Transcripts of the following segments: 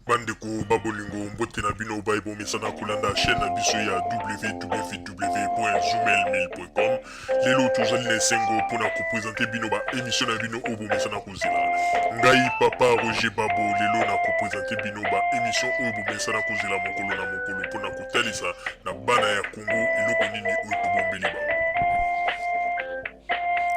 Bandeko ba bolingo, mbote na bino baye bomesana kolanda chaîne na biso ya www.zoomail1000.com. Lelo tozali na esengo mpona kopresente bino ba émission na bino oyo bomesana kozela. Ngai papa Roger Babo lelo na kopresente bino ba émission oyo bomesana kozela mokolo na mokolo mpona kotalisa na bana ya Congo eloko nini oyo tobombeli bango.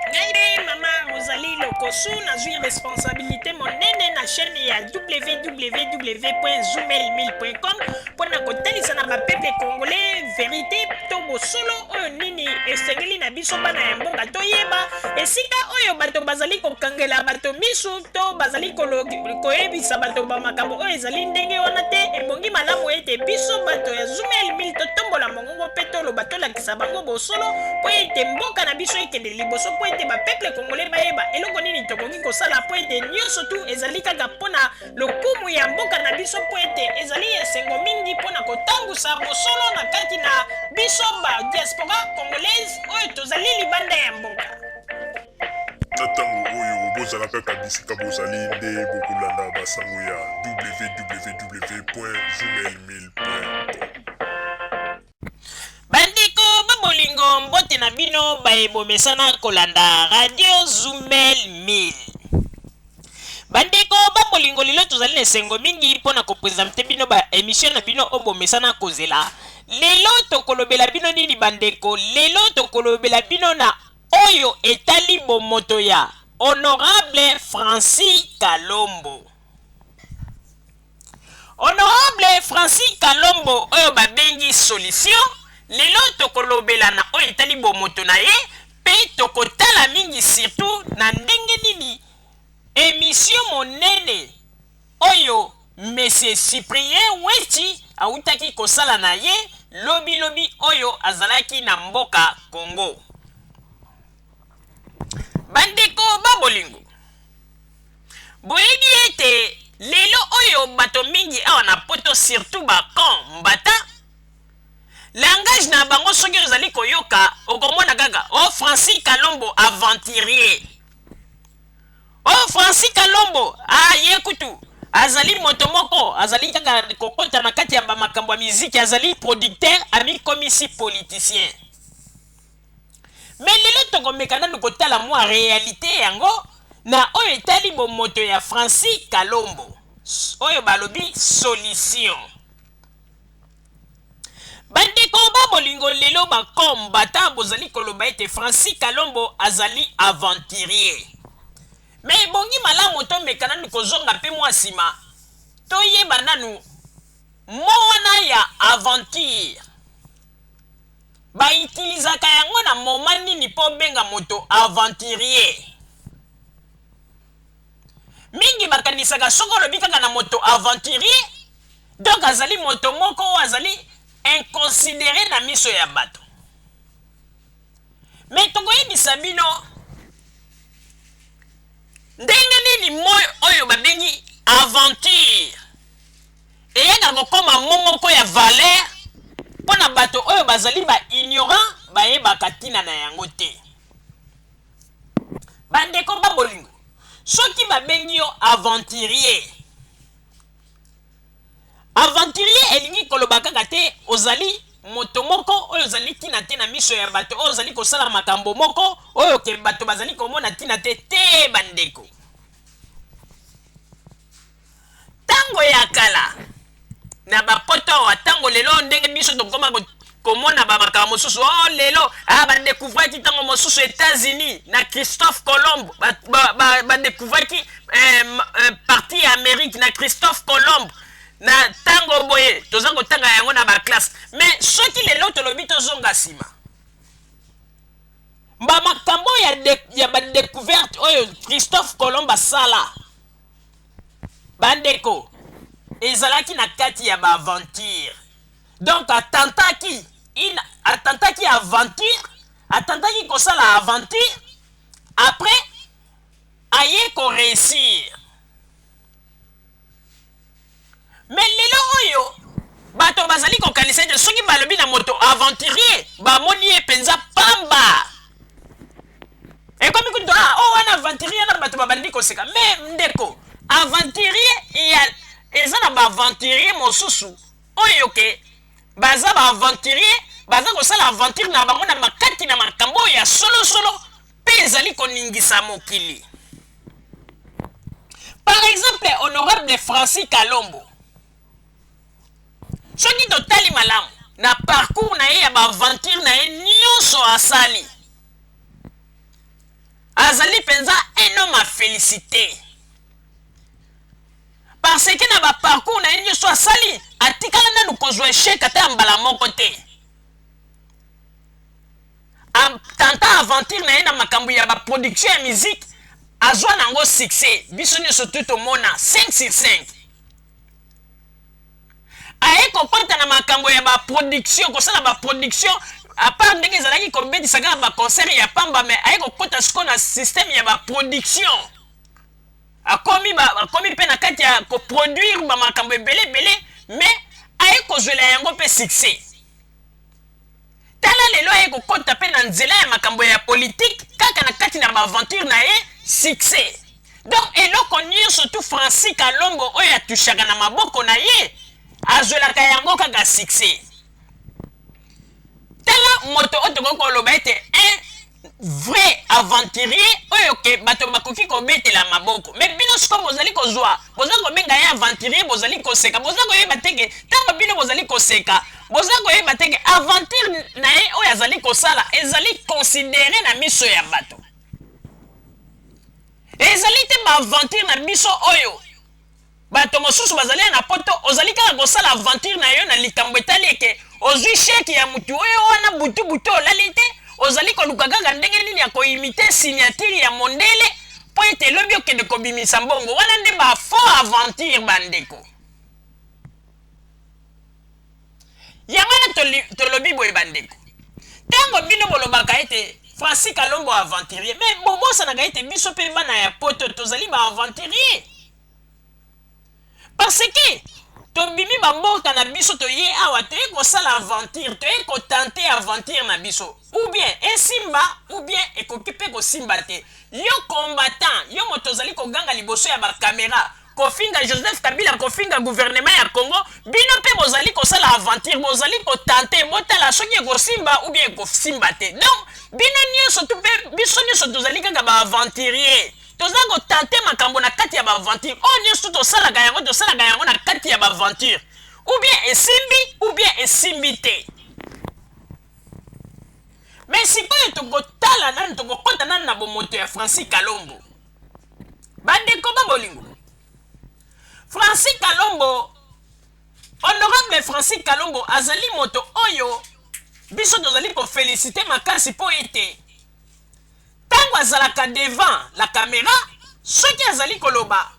Ngai nde mama Rosalie Lokosu, nazwi responsabilité monene na chaîne ya www.zoomail1000.com mpo na kotalisa na bapeuple congolais verité to bosolo oyo nini esengeli na biso bana ya mboka toyeba esika oyo bato bazali kokangela bato misu to bazali koyebisa bato bamakambo oyo ezali ndenge wana te. Ebongi malamu ete biso bato ya Zoomail 1000 totombola mongongo mpe toloba, tolakisa bango bosolo mpo ete mboka na biso ekende liboso, mpo ete bapeuple congolais bayeba eloko nini tokoki kosala, mpo ete nyonso tu ezali kaka mpo na lokumu ya mboka na biso, mpo ete ezali esengo mingi mpo na kotambusa bosolo na kati na biso ba diaspora congolaise oyo tozali libanda ya mboka. Na ntango oyo bozala kaka bisika bozali nde bokolanda basango ya www.zoomail1000.com. Bandeko ba bolingo, mbote na bino baye bomesana kolanda Radio Zumel 1000. Bandeko ba bolingo, lelo tozali na esengo mingi mpo na kopresente bino ba emission na bino oyo bomesana kozela. Lelo tokolobela bino nini bandeko? Lelo tokolobela bino na oyo etali bomoto ya Honorable Francis Kalombo. Honorable Francis Kalombo oyo babengi Solution, lelo tokolobela na oyo etali bomoto na ye mpe tokotala mingi surtout na ndenge nini emission monene oyo Monsieur Cyprien Wetchi awutaki kosala na ye lobi lobi oyo azalaki na mboka Congo. Bandeko ba bolingo, boyebi ete lelo oyo bato mingi awa na poto surtout ba con mbata langage na bango soki ozali koyoka okomona kaka o oh, Francis Kalombo aventurier. Oh Francis Kalombo, ah ye kutu azali moto moko azali kaka kokota na kati ya ba makambo ya miziki, azali producteur, amikomisi politicien. Mais lelo tokomeka nanu kotala mwa realite yango na oyo etali bomoto ya Francis Kalombo oyo balobi solution. Bandeko ba bolingo, lelo ba combattants bozali koloba ete Francis Kalombo azali aventurier. Mais ebongi malamu tomeka nanu kozonga mpe mwa sima toyeba nanu mot wana ya aventure ba utilisaka yango na moment nini mpo obenga moto aventurier. Mingi bakanisaka soki olobi kaka na moto aventurier, donc azali moto moko oyo azali inconsidere na miso ya bato. Mais tokoyebisa bino ndenge nini mot oyo babengi aventure eyaka kokoma mot moko ya valeur mpo na bato oyo bazali ba ignorant, bayebaka ntina na yango te. Bandeko ba bolingo, soki babengi yo aventurier, aventurier elingi koloba kaka te ozali moto moko oyo ozali ntina te na miso ya bato, oyo ozali kosala makambo moko oyo ke bato bazali komona ntina te. Te bandeko, Tango ya kala na ba poto awa, tango lelo ndenge biso tokoma komona ba makambo mosusu, oh lelo ah, ba découvraki tango mosusu Etats-Unis na Christophe Colomb, ba, ba, ba, ba découvraki eh, eh, partie ya Amérique na Christophe Colomb na tango boye toza kotanga yango na ba classe. Mais soki lelo tolobi tozonga nsima ba makambo ya, de, ya ba découverte oyo Christophe Colomb asala, Bandeko, ezalaki na kati ya ba aventure. Donc atantaki une atantaki aventure, atantaki kosala aventure, après aye ko réussir. Mais lelo oyo bato bazali kokanisa ete soki balobi na moto aventurier, bamoni ye mpenza pamba. Ekomi kutu ah, oh wana aventurier na bato babandi koseka. Mais ndeko, aventurier ya Eza na ba aventurier mosusu oyo ke baza ba aventurier, baza kosala aventure na bango na makati na makambo oyo ya solosolo mpe ezali koningisa mokili. Par exemple, honorable Francis Kalombo, soki totali malamu na parcours na ye ya ba aventure na ye nyonso asali, azali mpenza un homme à féliciter. Parce que na ba parcours na ye nyonso asali, atikala nanu kozwa echec ata ya mbala moko te. Tanta aventure na ye na makambo ya ba production ya musique, azwa nango succès, biso nyonso tu tomona 5 sur 5. Aye kokota na makambo ya ba production, kosala ba production, à part ndenge ezalaki kobetisa kaka ba concert ya pamba, mais aye kokota sikoyo na système ya ba production. Akomi ba, akomi mpe na kati ya koproduire ba makambo ebele ebele, mais aye kozwela yango mpe succès. Tala lelo aye kokota mpe na nzela ya makambo ya politique kaka na kati na ba aventure na ye succès. Donc eloko nyonso tu Francis Kalombo oyo atushaka na maboko na ye azwelaka yango kaka succès. Tala moto oyo tokoki koloba ete un vrai aventurier oyo ke bato bakoki kobetela maboko. Mais bino sikoyo bozali kozwa, boza kobenga ye aventurier, bozali koseka, boza koyeba te ke ntango bino bozali koseka, boza koyeba te ke aventure na ye oyo azali kosala ezali considere na miso ya bato. Ezali te ba aventure na biso oyo bato mosusu bazali na poto, ozali kaka kosala aventure na yo na likambo etali eke ozwi chèque ya mutu oyo wana butu butu olali te, ozali koluka kaka ndenge nini ya koimite signature ya mondele mpo ete elobi okende kobimisa mbongo. Wana nde ba faux aventure bandeko. Yango wana tolobi boye bandeko, ntango bino bolobaka ete Francis Kalombo aventurier, mais bobosanaka ete biso mpe bana ya poto tozali ba aventurier, parce que tobimi bamboka na biso, toye awa toye kosala aventure, toye kotente aventure na biso, ou bien esimba ou bien ekoki mpe kosimba te. Yo combattant, yo moto ozali koganga liboso ya bakamera, kofinga Joseph Kabila, kofinga gouvernement ya Congo, bino mpe bozali kosala aventure, bozali kotente, botala soki ekosimba ou bien ekosimba te. Donc bino nyonso tu mpe biso nyonso tozali kaka ba aventurier, toza kotente makambo na kati ya ba aventure oyo nyonso tosalaka yango, tosalaka yango na kati ya ba aventure, ou bien esimbi ou bien esimbi te. Mais sikoyo tokotala nanu, tokokota nanu na bomoto ya Francis Kalombo. Bandeko ba bolingo, Francis Kalombo, honorable Francis Kalombo azali moto oyo biso tozali kofelicite makasi mpo ete ntango azalaka devant la caméra, soki azali koloba,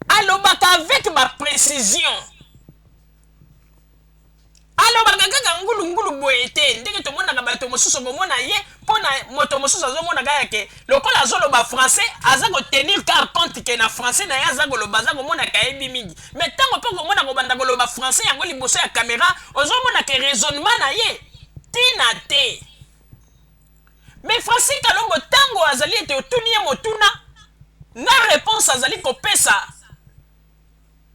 alobaka avec ba précision. Alobaka kaka ngulu ngulu boye te ndenge tomonaka bato mosusu. Komona ye mpo na moto mosusu azomona kaka ke lokola azoloba français, aza kotenir kaka compte ke na français na ye aza koloba, aza komona ke ayebi mingi. Mais ntango mpe komona kobanda koloba français yango liboso ya caméra, ozomona ke raisonnement na ye ntina te. Mais Francis Kalombo, ntango azali ete otuni ye motuna, na réponse azali kopesa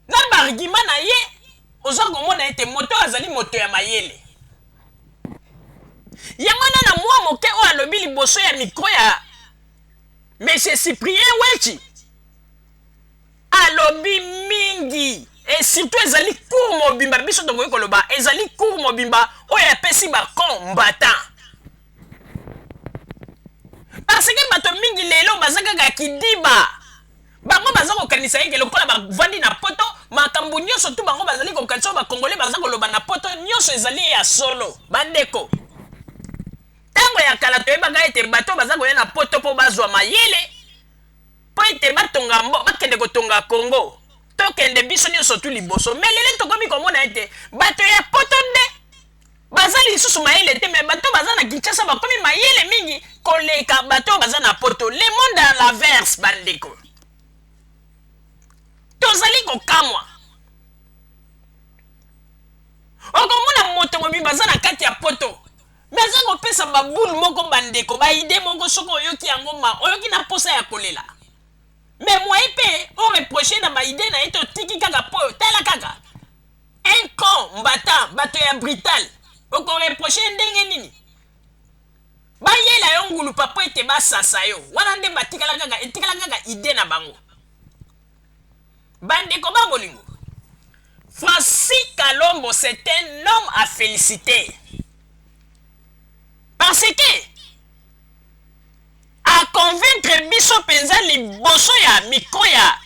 na baargument na ye, oza komona ete moto oyo azali moto ya mayele. Yango wana na mwa moke oyo alobi liboso ya micro ya Monsieur Cyprien Wechi, alobi mingi et surtout ezali cours mobimba, biso tokoki koloba ezali cours mobimba oyo apesi bacombattant, parce que bato mingi lelo baza kaka kidiba. Bango baza kokanisa eke lokola bavandi na poto, makambo nyonso tu bango bazali kokanisa oyo bakongole baza koloba na poto nyonso ezali ya solo. Bandeko, ntango ya kala toyebaka ete bato baza koya na poto mpo bazwa mayele, mpo ete batonga mbo, bakende kotonga Congo, tokende biso nyonso tu liboso. Mais lelo tokomi komona ete bato ya poto nde baza lisusu mayele te, mais bato baza na Kinshasa bakomi mayele mingi koleka bato baza na poto. Le monde à l'inverse. Bandeko, tozali kokamwa. Okomona moto mobimba aza na kati ya poto, mais aza kopesa babule moko, bandeko, baidées moko, soki oyoki yango, ma oyoki na posa ya kolela. Mais moyen pe o reprocher na ba idee na ye te, otiki kaka po tala kaka un con mbata bato ya brutal, oko reprocher ye ndenge nini? Bayela yo ngulupa po ete basasa yo, wana nde batikala kaka, etikala kaka idee na bango. Bandeko ba bolingo, Francis Kalombo c'est un homme à feliciter parce que a convaincre biso penza liboso ya micro ya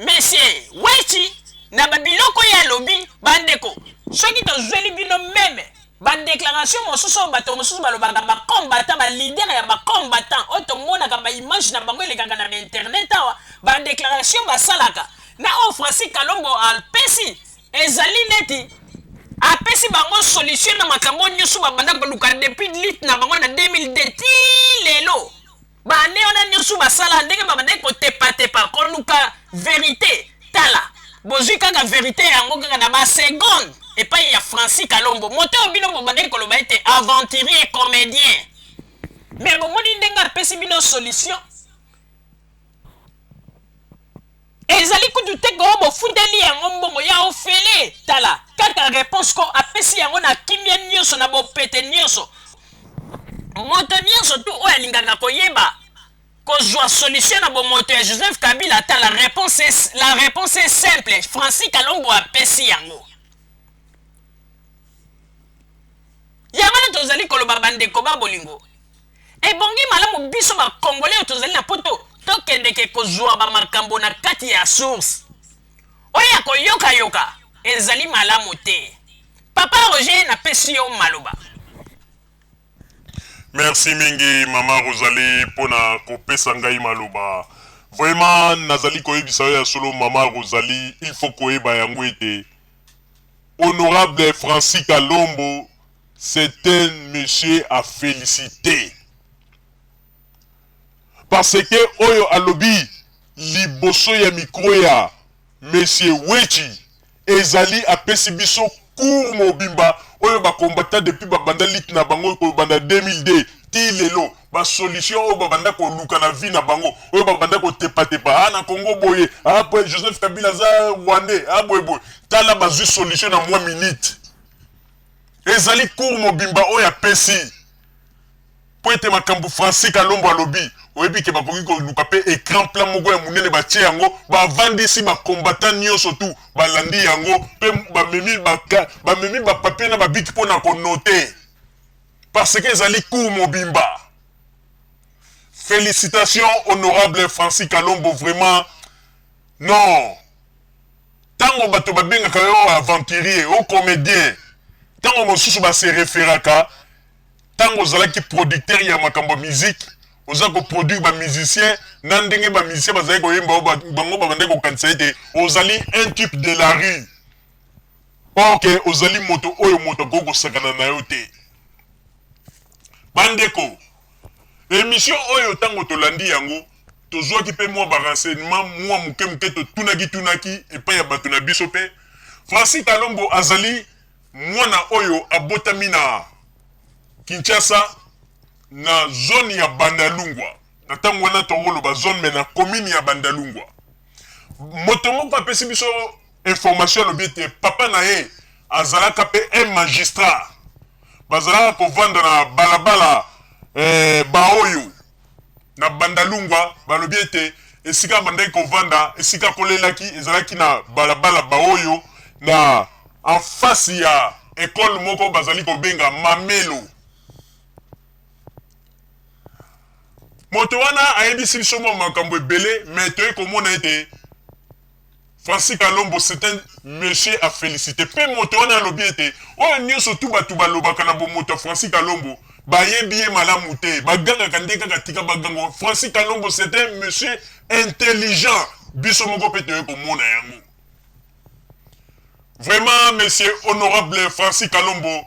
monsieur Wetchi na ba biloko ye alobi. Bandeko, soki tozweli bino meme ba declaration mosusu oyo bato mosusu balobaka, ba combattant, ba leader ya ba combattant oyo tomonaka ba image na bango elekaka na ba internet awa, ba declaration basalaka na oyo Francis Kalombo apesi ezali neti apesi bango solution na makambo oyo nyonso babanda koluka depuis lutte na bango na 2002 ti lelo. Ba annee wana nioso basala ndenge babandaki kotepatepa koluka verite, tala bozui kaka verite yango kaka na ba seconde epayi ya Francis Kalombo, moto oyo bino bobandaki koloba ete aventurier, comedien, mais bomoni ndenge apesi bino solution. Ezali kutu te ko bofuteli yango mbongo ya ofele, tala kaka reponse ko apesi yango na kimia nionso na bopete nionso. Moto nionso tout oyo alingaka koyeba kozua solution na bomoto ya Joseph Kabila tala reponse est, la reponse est simple, Francis Kalombo apesi yango. Yango wana tozali koloba bandeko ba bolingo, Ebongi malamu biso ba congolais oyo tozali na poto tokendeke kozua ba makambo na kati ya source. Oyo ya koyoka yoka ezali malamu te. Papa Roger napesi yo maloba. Merci mingi mama Rosalie pona kopesa ngai maloba. Vraiment nazali koyebisa yo ya solo mama Rosalie, il faut koyeba yango ete honorable Francis Kalombo C'est un monsieur à feliciter parce que oyo alobi liboso ya micro ya monsieur Wetchi ezali apesi biso cours mobimba oyo ba combattants depuis ba banda lutte na bango kobanda 2002 ti lelo ba solution oyo babanda koluka na vie na bango oyo babanda kotepatepa ah na Congo boye ah Joseph Kabila aza rwandais ah boye boye tala bazwi solution na mwa minute. Ezali cours mobimba oyo apesi mpo ete makambo Francis Kalombo alobi, oyebi ke bakoki koluka mpe ecran plat moko ya monene batie yango, bavandisi ba combattants nionso tout balandi yango mpe bamemi ba bamemi ba papiers na ba bic mpo na ko noter parce que ezali cours mobimba. Felicitations honorable Francis Kalombo vraiment non. Tango bato babengaka yo aventurier ou comedien, tango mosusu ba se referaka tango ozalaki producteur ya makambo ya musique, oza ko produire ba musiciens na ndenge ba musiciens bazalaki koyemba yo, bango babandaki kokanisa ete ozali un type de la rue or que ozali moto oyo moto akoki kosakana na yo te. Bandeko, emission oyo tango tolandi yango, Tozwaki mpe mwa ba renseignements mwa moke moke, totunaki tunaki epai ya bato na biso mpe Francis Kalombo azali mwana oyo abotami na Kinshasa na zone ya Bandalungwa. Na tango wana tokoloba zone mais na commune ya Bandalungwa. Moto moko apesi biso information alobi ete papa na ye azalaka mpe un magistrat, bazalaka kovanda na balabala eh, baoyo Na Bandalungwa, balobi ete esika abandaki kovanda, esika akolelaki ezalaki na balabala Baoyo, na en face ya ecole moko bazali kobenga Mamelo. Moto wana ayebisi biso mwa makambo ebele, mais toye komona ete Francis Kalombo c'est un monsieur à feliciter pe moto wana alobi ete oyo nionso tout batu balobaka na bomoto ya Francis Kalombo bayebi ye malamu te, bagangaka nde kaka tika baganga. Francis Kalombo c'est un monsieur intelligent, biso moko pe toye komona yango. Vraiment monsieur honorable Francis Kalombo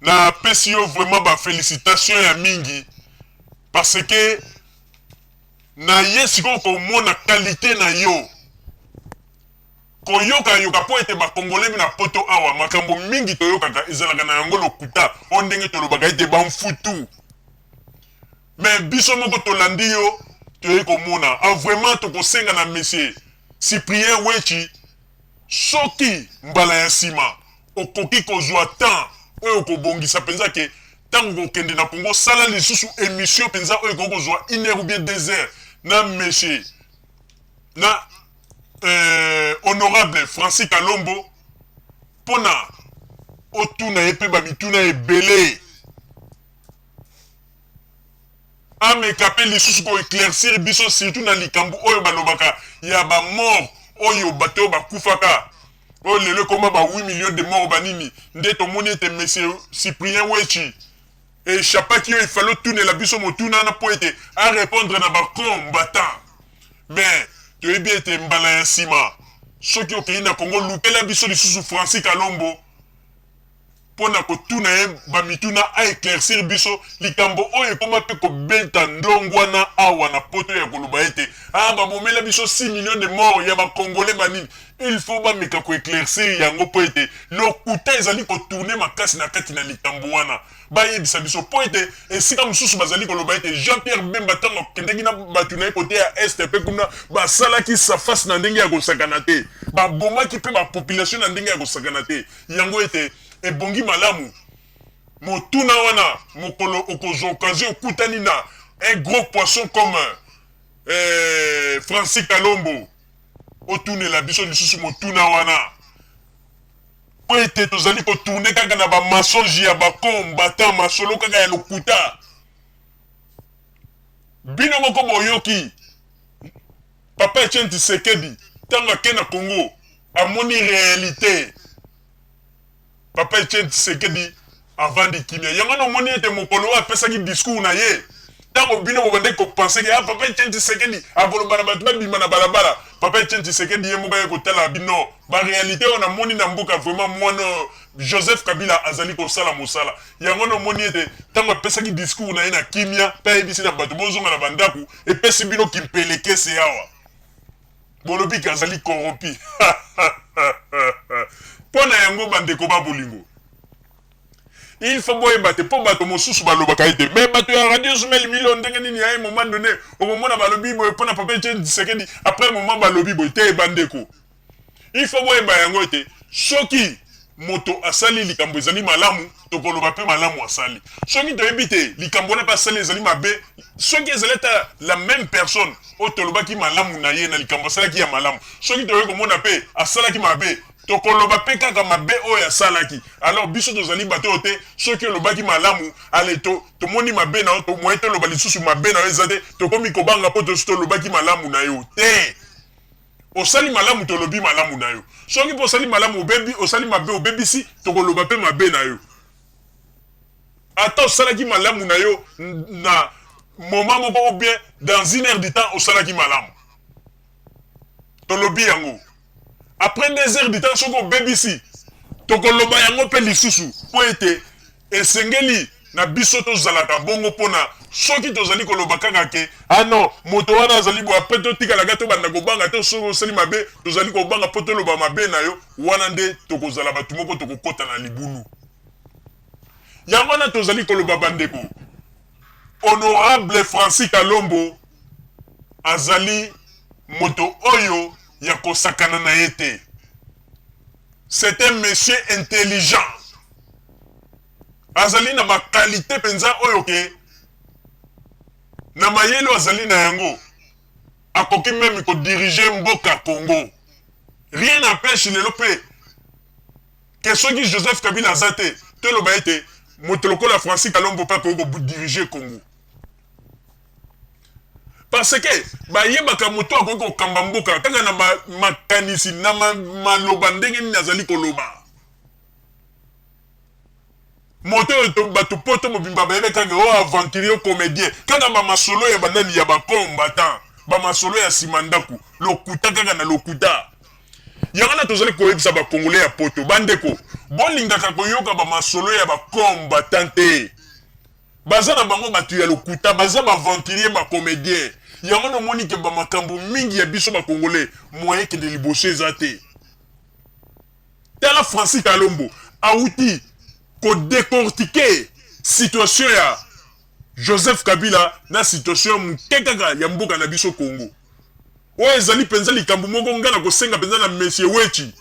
na pesi yo vraiment ba felicitations ya mingi parce que Na ye sikoyo komona qualite na yo koyoka yoka po ete ba congolais na poto awa makambo mingi toyokaka ezalaka na yango lokuta o ndenge tolobaka ete ba mfutu mais biso moko tolandi yo. Toyei komona ah vraiment, tokosenga na monsieur Cyprien Wetchi, soki mbala ya nsima okoki kozwa temps oyo okobongisa mpenza ke ntango kokende na Congo, sala lisusu émission mpenza oyo ekoki kozwa une heure ou bien 2 heures na monsieur na honorable Francis Kalombo, mpona otuna ye mpe bamituna ebele, ameka mpe lisusu koéclaircir biso, surtout na likambo oyo balobaka ya bamort, oyo bato oyo bakufaka, oyo lelo ekoma ba 8 millions de morts banini. Nde tomoni ete monsieur Cyprien Wetchi échappaki oyo ifale otunela biso motuna wana mpo ete arépondre na bacombattant. Mais toyebi ete mbala ya nsima, soki okei na Congo, lukela biso lisusu Francis Kalombo mpo na kotuna ye bamituna, aéclaircir biso likambo oyo ekóma mpe kobeta ndongwana awa na Poto, ya koloba ete ah, babomela biso 6 millions de morts ya bacongolais banini. Il faut bameka koéclaircir yango, mpo ete lokuta ezali kotourner makasi na kati na likambo wana. Bayebisa biso, mpo ete esika mosusu bazali koloba ete Jean Pierre Bemba, ntango akendeki na bato na ye kote ya Est, mpe kuna basalaki safase na ndenge ya kosakana te, babomaki mpe bapopulation na ndenge ya kosakana te. Yango ete ebongi malamu motuna wana, mokolo okozwa occasion, okutani na un gros poisson comme Francis Kalombo, otunela biso lisusu motuna wana, po ete tozali kotourner kaka na bamensonge ya bacombattant, masolo kaka ya lokuta. Bino moko boyoki papa Etienne Tshisekedi, ntango ake na Congo, amoni réalité. Papa Etienne Tshisekedi avandi kimia. Yango wana omoni ete mokolo oyo apesaki discours na ye, ntango bino bobandaki kopenser ke ah, papa Etienne Tshisekedi akoloba na bato babima na balabala, papa Etienne Tshisekedi ye moko aye kotala bino baréalité oyo namoni na mboka. Vraiment, mwana Joseph Kabila azali kosala mosala. Yango wana omoni ete ntango apesaki discours na ye na kimia mpe ayebisi na bato bozonga na bandako, epesi bino kimpelekese awa, bolobi ke azali corrompu. Mpo na yango, bandeko ba bolingo, il faut boyeba te, mpo bato mosusu balobaka ete me bato ya Radio Zumel Milo, ndenge nini ya moment donné okomona balobi boye mpo na papa Etienne Tshisekedi, après moment balobi boye te? Bandeko, il faut boyeba yango ete soki moto asali likambo ezali malamu, tokoloba mpe malamu asali. Soki toyebi te likambo wana mpe asali ezali mabe, soki ezali ata la même personne oyo tolobaki malamu na ye na likambo asalaki ya malamu, soki toyei komona mpe asalaki mabe, tokoloba mpe kaka mabe oyo asalaki. Alors biso tozali bato oyo te, soki olobaki malamu, ale to tomoni mabe na yo, moye toloba lisusu mabe na yo eza te. Tokomi kobanga mpo tosi tolobaki malamu na yo te. Osali malamu, tolobi malamu na yo. Soki mpo osali malamu, obebi, osali mabe, obebisi, tokoloba mpe mabe na yo. Ata osalaki malamu na yo na moment moko ou bien dans une heure du temps, osalaki malamu, tolobi yango. Après 2 heures du temps, soki obebisi, tokoloba yango mpe lisusu, mpo ete esengeli na biso tozalaka bongo. Mpona soki tozali koloba kaka ke ah non, moto wana azali boye, apres totikalaka, tobanda kobanga te. Soki osali mabe, tozali kobanga mpo toloba mabe na yo, wana nde tokozala bato moko tokokɔta na libulu. Yango wana tozali koloba, bandeko, honorable Francis Kalombo azali moto oyo ya kosakana na ye te. C'est un monsieur intelligent, azali na baqualité mpenza oyo ke na mayele oyo azali na yango, akoki même kodiriger mboka Congo. Rien n'empêche lelo mpe ke soki Joseph Kabila aza te, toloba ete moto lokola Francis Kalombo mpe akoki kodiriger Congo, parce que bayebaka moto akoki kokamba mboka kaka na makanisi na maloba, ndenge nini azali koloba. Moto oyo bato Poto mobimba bayebi kaka oyo aventurier, comédien, kaka bamasolo ya banani, ya bacombattant, bamasolo ya nsima ndako, lokuta kaka na lokuta. Yango wana tozali koyebisa bacongolais ya Poto, bandeko, bolingaka koyoka bamasolo ya bacombattant te. Baza na bango bato ya lokuta, baza baaventurier, bacomédien. Yango nomoni ke bamakambo mingi ya biso bacongolais, moyen kende liboso eza te. Tala Francis Kalombo awuti kodécortiquer situation ya Joseph Kabila na situation ya moke kaka ya mboka na biso Congo. Oyo ezali mpenza likambo moko ngai nakosenga mpenza na Monsieur Wetchi.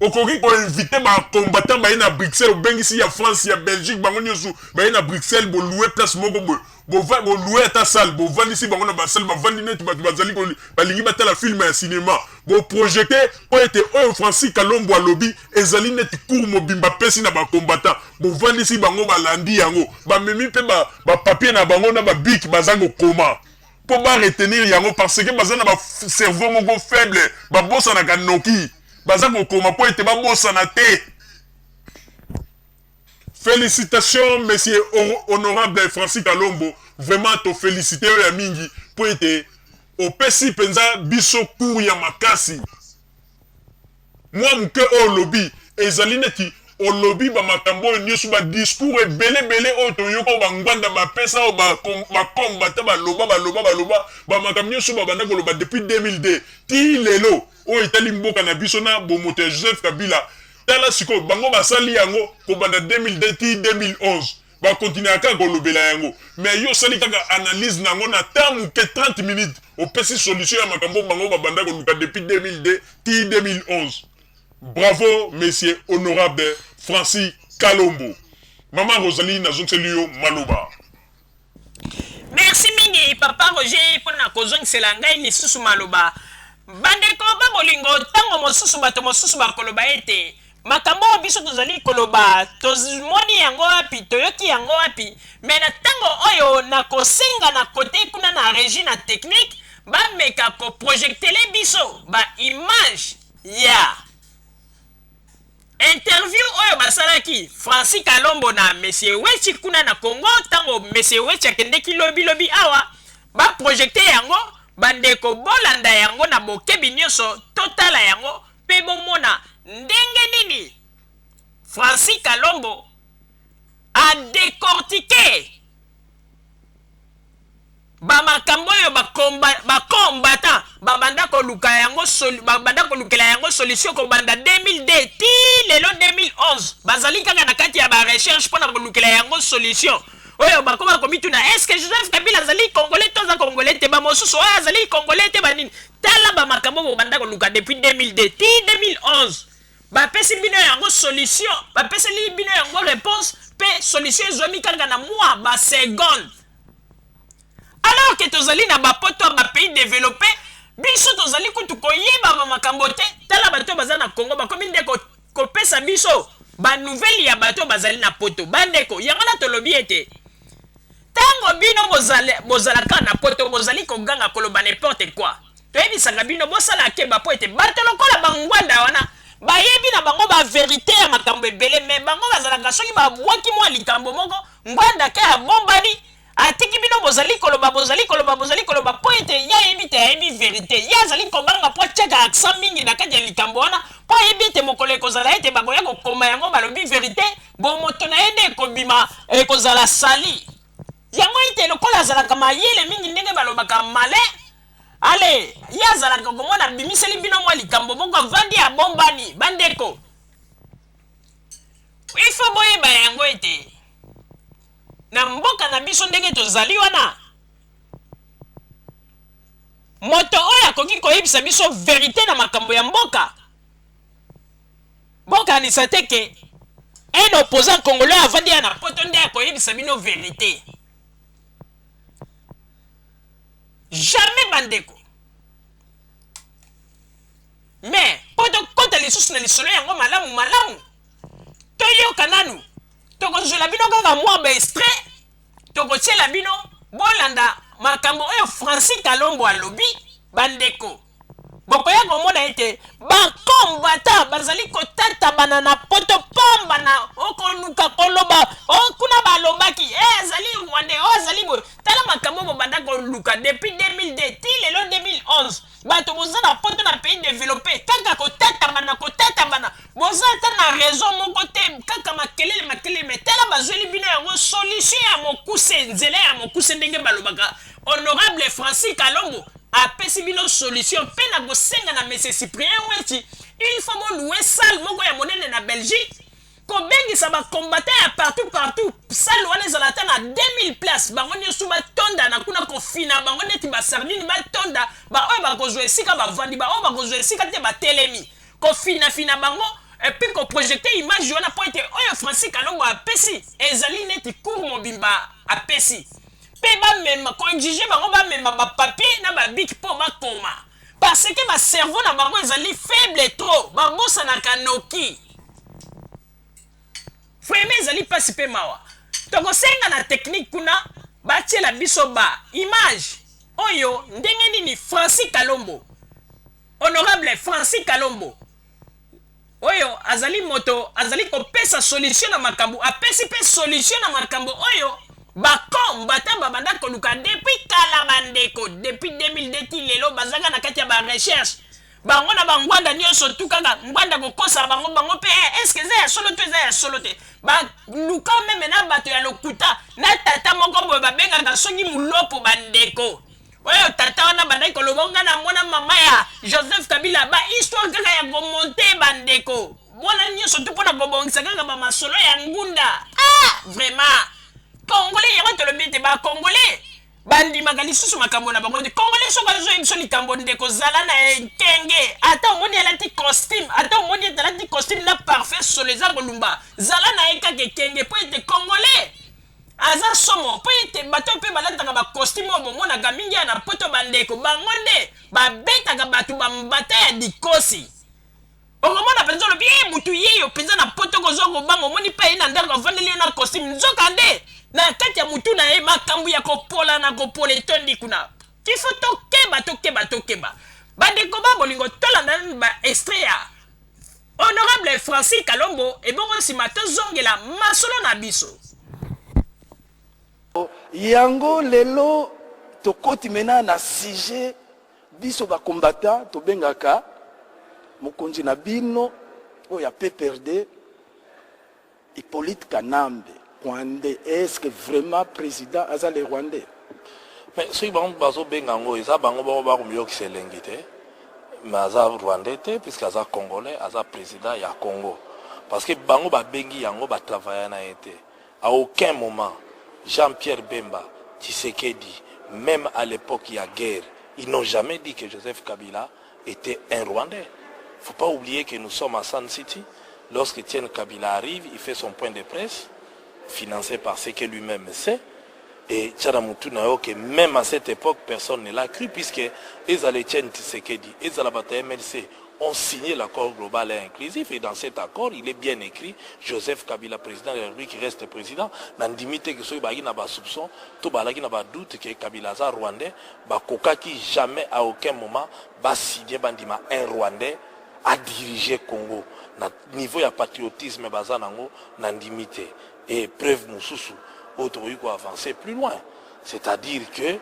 Okoki ko inviter ba combattants baye na Bruxelles, obengisi ya France, ya Belgique, bango nionso baye na Bruxelles, bo louer place moko boye, bova bo louer ata salle, bovandisi bango na ba salle, bavandi neti bato bazali ko balingi batala film ya cinema, bo projeter mpo ete oyo Francis Kalombo alobi ezali neti cours mobimba apesi na ba combattants, bovandisi bango balandi yango, bamemi mpe ba ba papiers na bango na ba bic baza kokoma mpo ba retenir yango parce que baza na ba cerveau moko faible, babosanaka noki. Baza kokoma po ete babosana te. Felicitations monsieur honorable Francis Kalombo, vraiment to felicite yo ya mingi po ete opesi penza biso cours ya makasi. Mwa moke oyo olobi ezali neti olobi ba makambo oyo nioso ba discours ebele ebele oyo toyoka oyo ba Ngbanda ba pesa oyo ba ba combattants baloba baloba baloba ba makambo nioso babanda koloba depuis 2002 tii lelo. Oyo etali mboka na biso na bomoto ya Joseph Kabila, tala sikoyo bango basali yango kobanda 2002 tii 2011 ba continuaka kaka kolobela yango mais yo osali kaka analyse na yango na temps muke 30 minutes opesi solution ya makambo oyo bango babanda koluka depuis 2002 tii 2011. Bravo monsieur honorable Francis Kalombo. Maman Rosalie nazongiseli yo maloba. Merci mingi papa Roger mpo na kozongisela ngai lisusu maloba. Bandeko ba bolingo, ntango mosusu bato mosusu bakoloba ete makambo oyo biso tozali koloba tomoni yango wapi, toyoki yango wapi? Mais na ntango oyo nakosenga na kote kuna na regie na technique bameka koprojectele biso ba image ya Interview oyo basalaki Francis Kalombo na Monsieur Wetchi kuna na Congo tango Monsieur Wetchi akendeki lobi lobi awa, ba projecter yango, bandeko bolanda yango na bokebi nionso, totala yango pe bomona ndenge nini Francis Kalombo a decortiquer Ba makambo oyo ba ba combattants ba banda koluka yango ba banda kolukela yango solution kobanda 2002 ti lelo 2011 bazali kaka na kati ya ba recherche pona kolukela yango solution oyo bakoma komituna est ce que Joseph Kabila azali congolais to aza congolais te ba mosusu oyo azali congolais te ba nini tala ba makambo bobanda koluka depuis 2002 ti 2011 bapesi bino yango solution bapeseli bino yango reponse pe solution ezwami kaka na mua ba seconde. Alors que tozali na ba poto ya ba pays developpe, biso tozali kutu koyeba ba makambo te. Tala bato oyo baza na Congo bakomi nde kopesa biso ba nouvelles ya bato oyo bazali na poto. Bandeko, yango wana tolobi ete tango bino bozalaka na poto bozali koganga koloba n'importe quoi. Toyebisaka bino bosala keba po ete bato lokola ba Ngwanda wana bayebi na bango ba verite ya makambo ebele mais bango bazalaka soki babwaki mwa likambo moko Ngwanda ke abombani atiki bino bozali koloba bozali koloba bozali koloba po ete ye ayebi te ayebi verite ye azali kobanga po atiaka accent mingi na kati ya likambo wana po ayebi ete mokolo ekozala ete bakoya kokoma yango balobi verite bomoto na ye nde ekobima ekozala sali yango ete lokola azalaka mayele mingi ndenge balobaka malin ale ye azalaka komona abimiseli bino mwa likambo moko avandi abombani bandeko Il faut boyeba yango ete na mboka na biso ndenge tozali wana, moto oyo akoki koyebisa biso verite na makambo ya mboka, bokanisa te ke un opposant congolais avandi ya na poto nde akoyebisa bino verite. Jamais bandeko. Mais mpo tokota lisusu na lisolo yango malamu malamu, toyoka nanu, tokozwela bino kaka mwa ba extrait, tokotiela bino, bolanda makambo oyo Francis Kalombo alobi. Bandeko, bokoya komona ete ba combattants bazali kotatabana na poto pamba na okoluka koloba o kuna balobaki e azali rwandais o azali boye. Tala makambo bobanda koluka depuis 2002 ti lelo 2011. Bato boza na poto na pays developpe kaka kotatabana kotatabana boza ata na raison moko te kaka makelele makelele mais tala bazweli bino yango solution ya mokuse nzela ya mokuse ndenge balobaka honorable Francis Kalombo apesi bino solution pe na kosenga na monsieur Cyprien Wetchi il faut bo louer salle moko ya monene na Belgique. Kobengisa ba combattants ya partout partout, salle wana ezala ata na 2000 places, bango nioso batonda na kuna, kofina bango neti ba sardine, batonda, ba oyo bakozwa esika bavandi, ba oyo bakozwa esika te batelemi, kofina fina bango et puis ko projecter image wana mpo ete oyo Francis Kalombo apesi ezali neti cours mobimba apesi, mpe bamema ko exiger bango bamema ba papiers na ba bic mpo bakoma, parce que ba cerveau na bango ezali faible trop, babosanaka noki. Vraiment ezali pasi pe mawa. Tokosenga na technique kuna batiela biso ba image oyo ndenge nini Francis Kalombo, honorable Francis Kalombo oyo azali moto azali kopesa solution na makambo, apesi pe solution na makambo oyo ba combattants babanda koluka depuis kala bandeko, depuis 2002 ti lelo bazaka na kati ya ba recherche. Bango na ba ngwanda nionso tout kaka ngwanda kokosa bango bango pe eh, est ce que eza ya solo to eza ya solo te? Ba luka meme na bato ya lokuta na tata moko boye babengaka soki mulopo ba ndeko oyo tata wana bandaki koloba nga na mona mama ya Joseph Kabila, ba histoire kaka ya komonte ba ndeko wana nionso tout pona kobongisa kaka ba masolo ya ngunda. Ah vraiment congolais, yango tolobi ete ba congolais Bandimaka lisusu makambo na bango te. Congolais soki azo biso likambo ndeko zala na ekenge. Ata omoni alati costume, ata omoni ete alati costume na parfum solo eza kolumba. Zala na ye kaka ekenge po ete congolais aza somo po ete bato mpe balataka ba costume oyo bomonaka mingi ya na poto bandeko bango nde babetaka bato ba mbata ya dikosi. Okomona penza olobi eh mutu yeyo penza na poto kozwa kobanga omoni pe aye na ndako avandeli yo na costume nzoka nde na kati ya mutu na ye makambo ya kopola na kopola etondi kuna. Il faut tokeba tokeba tokeba bandeko ba bolingo tolanda nanu ba extrait ya honorable Francis Kalombo ebongo sima tozongela masolo na biso. Yango lelo tokoti mena na sujet. Biso ba combattants tobengaka mokonzi na bino oyo ya PPRD Hyppolite Kanambe Rwandais est ce que vraiment president aza le Rwandais? Mais soki bango bazo benga yango eza bango moko ba komiyokisa elengi te mais aza rwandais te puisque aza congolais aza president ya Congo parce que bango ba bengi yango ba travailla na ye te. A aucun moment Jean Pierre Bemba, Tshisekedi meme à l'epoque ya guerre ils n'ont jamais dit que Joseph Kabila etait un rwandais. Faut pas oublier que nous sommes à Sun City lorsque Etienne Kabila arrive il fait son point de presse finance par ce que lui meme sait et tia na mutu na yo que meme à cette epoque personne ne l'a cru puisque ezala Etienne Tshisekedi ezala bato ya MLC ont signé l'accord global et inclusif et dans cet accord il est bien écrit Joseph Kabila président de la République reste président. Nandimi te que soki bazalaki na ba soupçons to bazalaki na ba doutes que Kabila aza rwandais bakokaki jamais à aucun moment ba signer bandima un rwandais a diriger Congo na niveau ya patriotisme baza nango nandimi te. Et preuve mosusu oyo tokoki ko avancer plus loin, c'est-à-dire que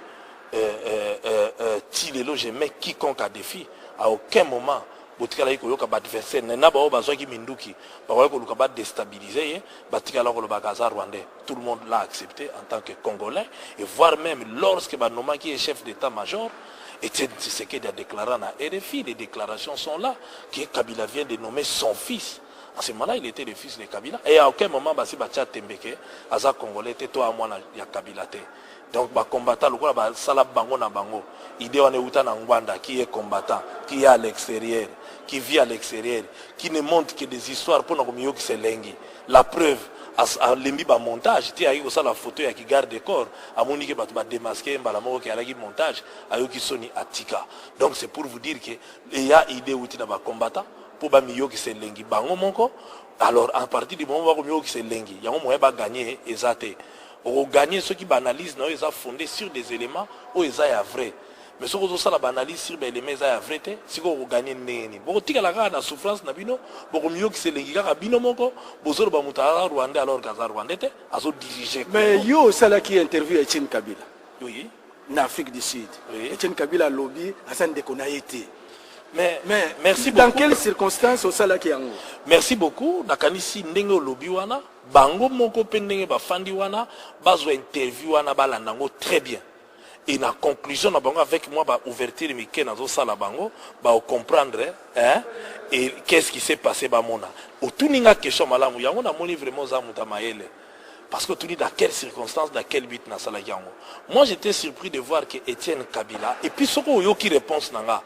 ti lelo je mets quiconque à defi, à aucun moment botikalaki koyoka ba adversaires naye na baoyo bazwaki minduki bakokaki koluka ba destabiliser ye, batikala kolobaka aza rwandais. Tout le monde l'a accepte en tant que congolais et voire meme lorsque ba nommaki ye chef d'etat major, Etienne Tshisekedi a declara na rfi, les declarations sont là, que Kabila vient de nommer son fils. En ce moment là il etait le fils de Kabila et à aucun moment basi batia tembe que aza congolais te to a mwana ya Kabila te. Donc ba combattants lokola ba sala bango na bango idee wana ewuta na Ngwanda qui est combattant, qui est à l'exterieur, qui vit à l'exterieur, qui ne monte que des histoires pona komiyokisa elengi. La preuve alembi ba montage ti ayaki kosala photo ya ki garde corps amoni ke bato ba demasquer ye mbala moko ke alaki montage ayoki soni atika. Donc c'est pour vous dire que eya idee ewuti na ba combattants po ba miyokisa elengi bango moko alors à partir du moment bako miyokisa elengi yango moyen ba gagner eza te oko gagner soki ba analyse na yo eza fonde sur des elements oyo eza ya vrai mais soki ozo sala ba analyse sur ba elements eza ya vrai te sikoyo oko gagner ndenge nini boko tikala kaka na souffrance na bino boko miyokisa elengi kaka bino moko bozo loba moto aza rwandais alors que aza rwandais te azo diriger Mais yo osalaki interview ya Etienne Kabila. Oui. Na Afrique du Sud. Oui. Etienne Kabila alobi aza ndeko na ye te. Mais, Mais merci dans beaucoup. quelles circonstances osalaki yango? Merci beaucoup. Nakanisi ndenge olobi wana, bango moko pe ndenge bafandi wana, bazwa interview wana balanda yango très bien. Et na conclusion na bango, avec moi ba ouverture mike nazosala, bango ba comprendre, hein, et qu'est-ce qui s'est passé. Bamona otuni nga question malamu, yango namoni vraiment oza moto ya mayele, parce que otuni dans quelles circonstances, dans quel but nasalaki yango. Moi, j'étais surpris de voir que Etienne Kabila, et puis soki oyoki réponse na nga,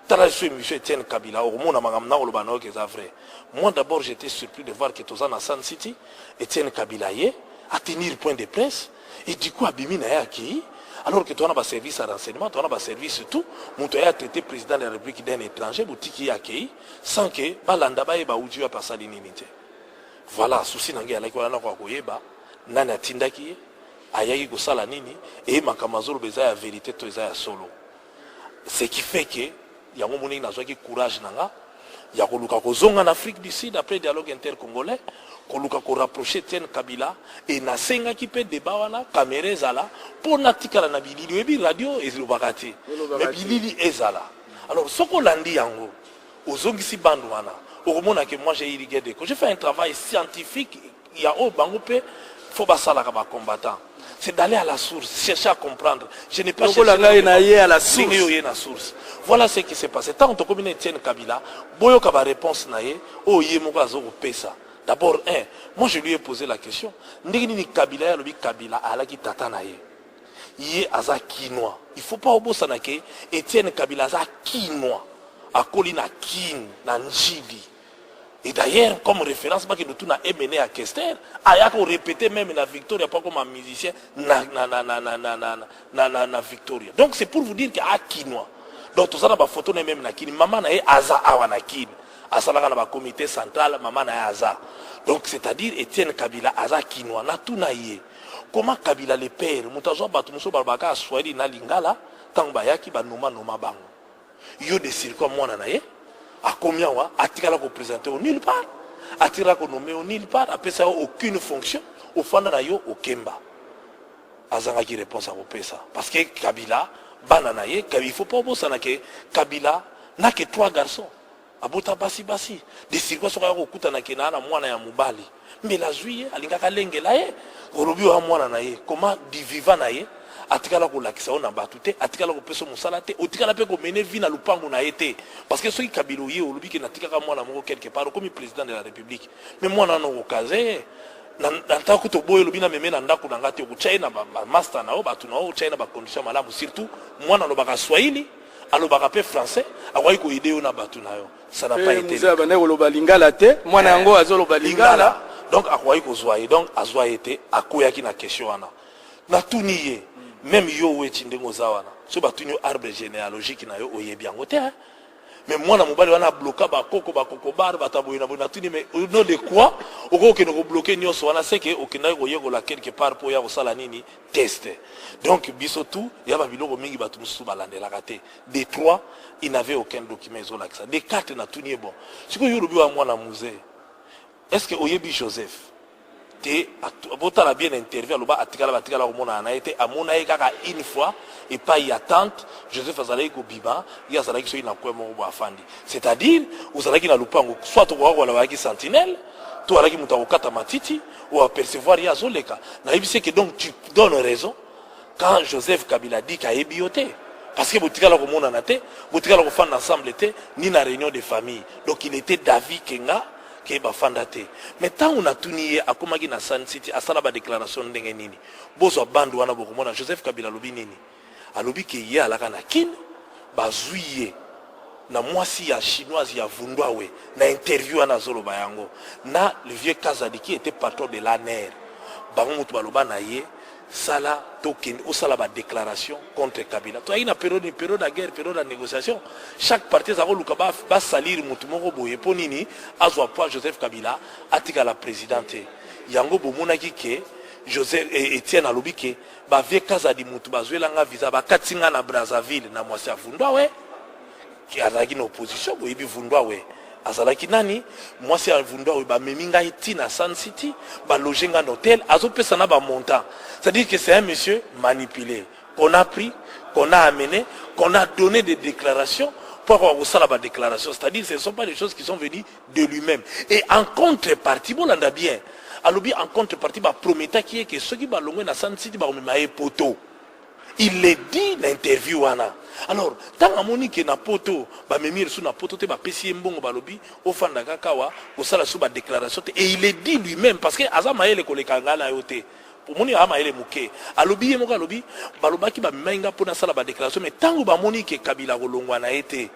tala so émission Etienne Kabila, okomona makambo na koloba na yoki eza vrai. Moi d'abord, j'étais surpris de voir que toza na Sun City, Etienne Kabila ye atenir point de presse et du coup abimi na ye, akei, alors que toza na baservice ya renseignement, toza na baservice tout. Moto aye atraité président de la République d'un étranger, botiki ye akei sans que balanda bayeba uti wapi, asali nini te. Voilà, souci na ngai alaki wana, nakoka koyeba nani atindaki ye, ayaki kosala nini, eye makambo azoloba eza ya vérité to eza ya solo. Ce qui fait que yango moniki nazwaki courage na nga ya koluka kozonga na Afrique du Sud après dialogue intercongolais, koluka korapprocher Etienne Kabila. E nasengaki mpe débat wana, caméra ezala mpo natikala na bilili. Oyebi, radio elobaka te, mais bilili ezala. Alors soki olandi yango, ozongisi bande wana, okomona ke moi, j'ai irrigué de, j'ai fait un travail scientifique ya oyo bango mpe fo basalaka bacombattant, c'est d'aller à la source, chercher à comprendre. Je n'ai pas cherché ngai na ye à la source. Ye na source. Voilà ce qui s'est passé. Tant tokomi na Etienne Kabila, boyoka baréponse na ye oyo ye moko aza kopesa. D'abord, un, moi je lui ai posé la question: ndenge nini Kabila, ye alobi Kabila alaki tata na ye, ye aza Kinois. Il faut pas obosana ke Etienne Kabila aza Kinois, akoli na Kine, na Njili. Et d'ailleurs, comme référence, bakende tuna Emene ya Kester, ayaka korépéter même na Victoria po akoma musicien na Victoria. Donc c'est pour vous dire ke akinois. Donc toza na bafoto na ye même na Kini. Mama na ye aza awa na Kini, asalaka na bacomité central, mama na ye aza. Donc c'est-à-dire Etienne Kabila aza Kinois. Natuna ye comment Kabila le père, moto azwa bato mosusu balobaka aswahili na lingala, ntango bayaki banomanoma bango, yo de circo mwana na ye akomi awa, atikala koprésente yo nulle part, atikala konommer yo nulle part, apesa yo aucune fonction, ofanda na yo okemba. Azangaki réponse akopesa, parce que Kabila, bana na ye, il faut pas obosana ke Kabila n'a que trois garçons, abota basi basi. De circo soki aya kokutana ke na mwana ya mobali, mbela azwi ye, alingaka alengela ye, olobi oya mwana na ye, comment du vivant na ye atikala kolakisa yo na bato te, atikala kopesa mosala te, otikala mpe komener vie na lupango na ye te? Parce que soki Kabila oye, olobi ke natikaka mwana moko quelque part, okomi président de la République, mais mwana wana okokaze ye na ntango toboyi, olobi nameme na ndako na nga te, okotya ye na bamaster na yo, bato na yo, otya ye na bacondition malamu. Surtout mwana alobaka swahili, alobaka mpe français, akoki koaider yo na bato na yo. Ça n'a pas été. Abandaki koloba lingala te, mwana yango azoloba lingala. Donc akoki kozwa ye, donc azwa ye te, akweyaki na question wana. Natuni ye même, yo weti ndenge oza wana, so batuni yo arbre généalogique na yo, oyebi yango te. Mais mwana mobali wana abloka bakoko, bakoko bar, bato boye na boye. Natuni: mais au nom de quoi okoki okende kobloquer nyonso wana? Seke okendaki koyekola quelque part mpo oya kosala nini? Test. Donc biso tu ya babiloko mingi, bato mosusu balandelaka te. De trois, il n'avait aucun document ezolakisa. De quatre, natuni ye: bon, sikoyo yo olobi wa mwana Mzee, est ce que oyebi Joseph te? Botala bien interview, aloba atikala, batikala komonana na ye te, amona ye kaka une fois epai ya tante. Joseph azalaki kobima, ye azalaki soki na coin moko bo afandi, c'est-à-dire ozalaki na lupango, soit okoka kola bayaki sentinelle to alaki moto akokata matiti o apercevoir ye azoleka. Nayebisi ke donc tu donnes raison quand Joseph Kabila dit kayebi yo te, parce que botikala komonana te, botikala kofanda ensemble te, ni na réunion de famille. Donc il était d'avis ke nga ke bafanda te. Mais ntango natuni ye, akomaki na Sun City, asala badéclaration ndenge nini? Bozwa bande wana, bokomona Joseph Kabila alobi nini. Alobi ke ye alaka na Kine, bazwi ye na mwasi ya Chinoise ya Vundwawe. Na interview wana azoloba yango na le vieux Kazadi qui était patron de l'ANR. Bango moto baloba na ye: sala, tokende osala badéclaration contre Kabila. Toyaki na période ya guerre, période ya négociation, chaque parti eza koluka basalire motu moko boye mpo nini azwa poids. Joseph Kabila atikala président te. Yango bomonaki ke Joseph Etienne alobi ke bavieux Kazadi mutu bazwelanga visa, bakati nga na Brazzaville na mwasi ya Vundwawe azalaki na opposition. Boyebi Vundwawe azalaki nani? Mwasi ya Vundwawe, bamemi ngai ntina Sun City, baloge ngai na hotel, azopesa na bamontant. C'est-à-dire que c'est un monsieur manipulé qu'on a pris, qu'on a amené, qu'on a donné des déclarations pour avoir kosala badéclaration. C'est-à-dire ce ne sont pas des choses qui sont venues de lui-même. Et en contrepartie, bolanda bien, alobi en contrepartie baprometaki ye ke soki balongwe na Sun City, bakomema ye poto. Il le dit na interview wana. Alors tango amoni ke na poto bamemi ye lisusu na poto te, bapesi ye mbongo, balobi ofanda kaka awa, kosala lisusu ba declaration te. Et il le dit lui-même parce que aza mayele koleka ngai na yo te. Omoni aza mayele moke. Alobi ye moko, alobi balobaki bamemaki ngai mpo nasala ba declaration, mais tango bamoni ke Kabila akolongwa na ye te,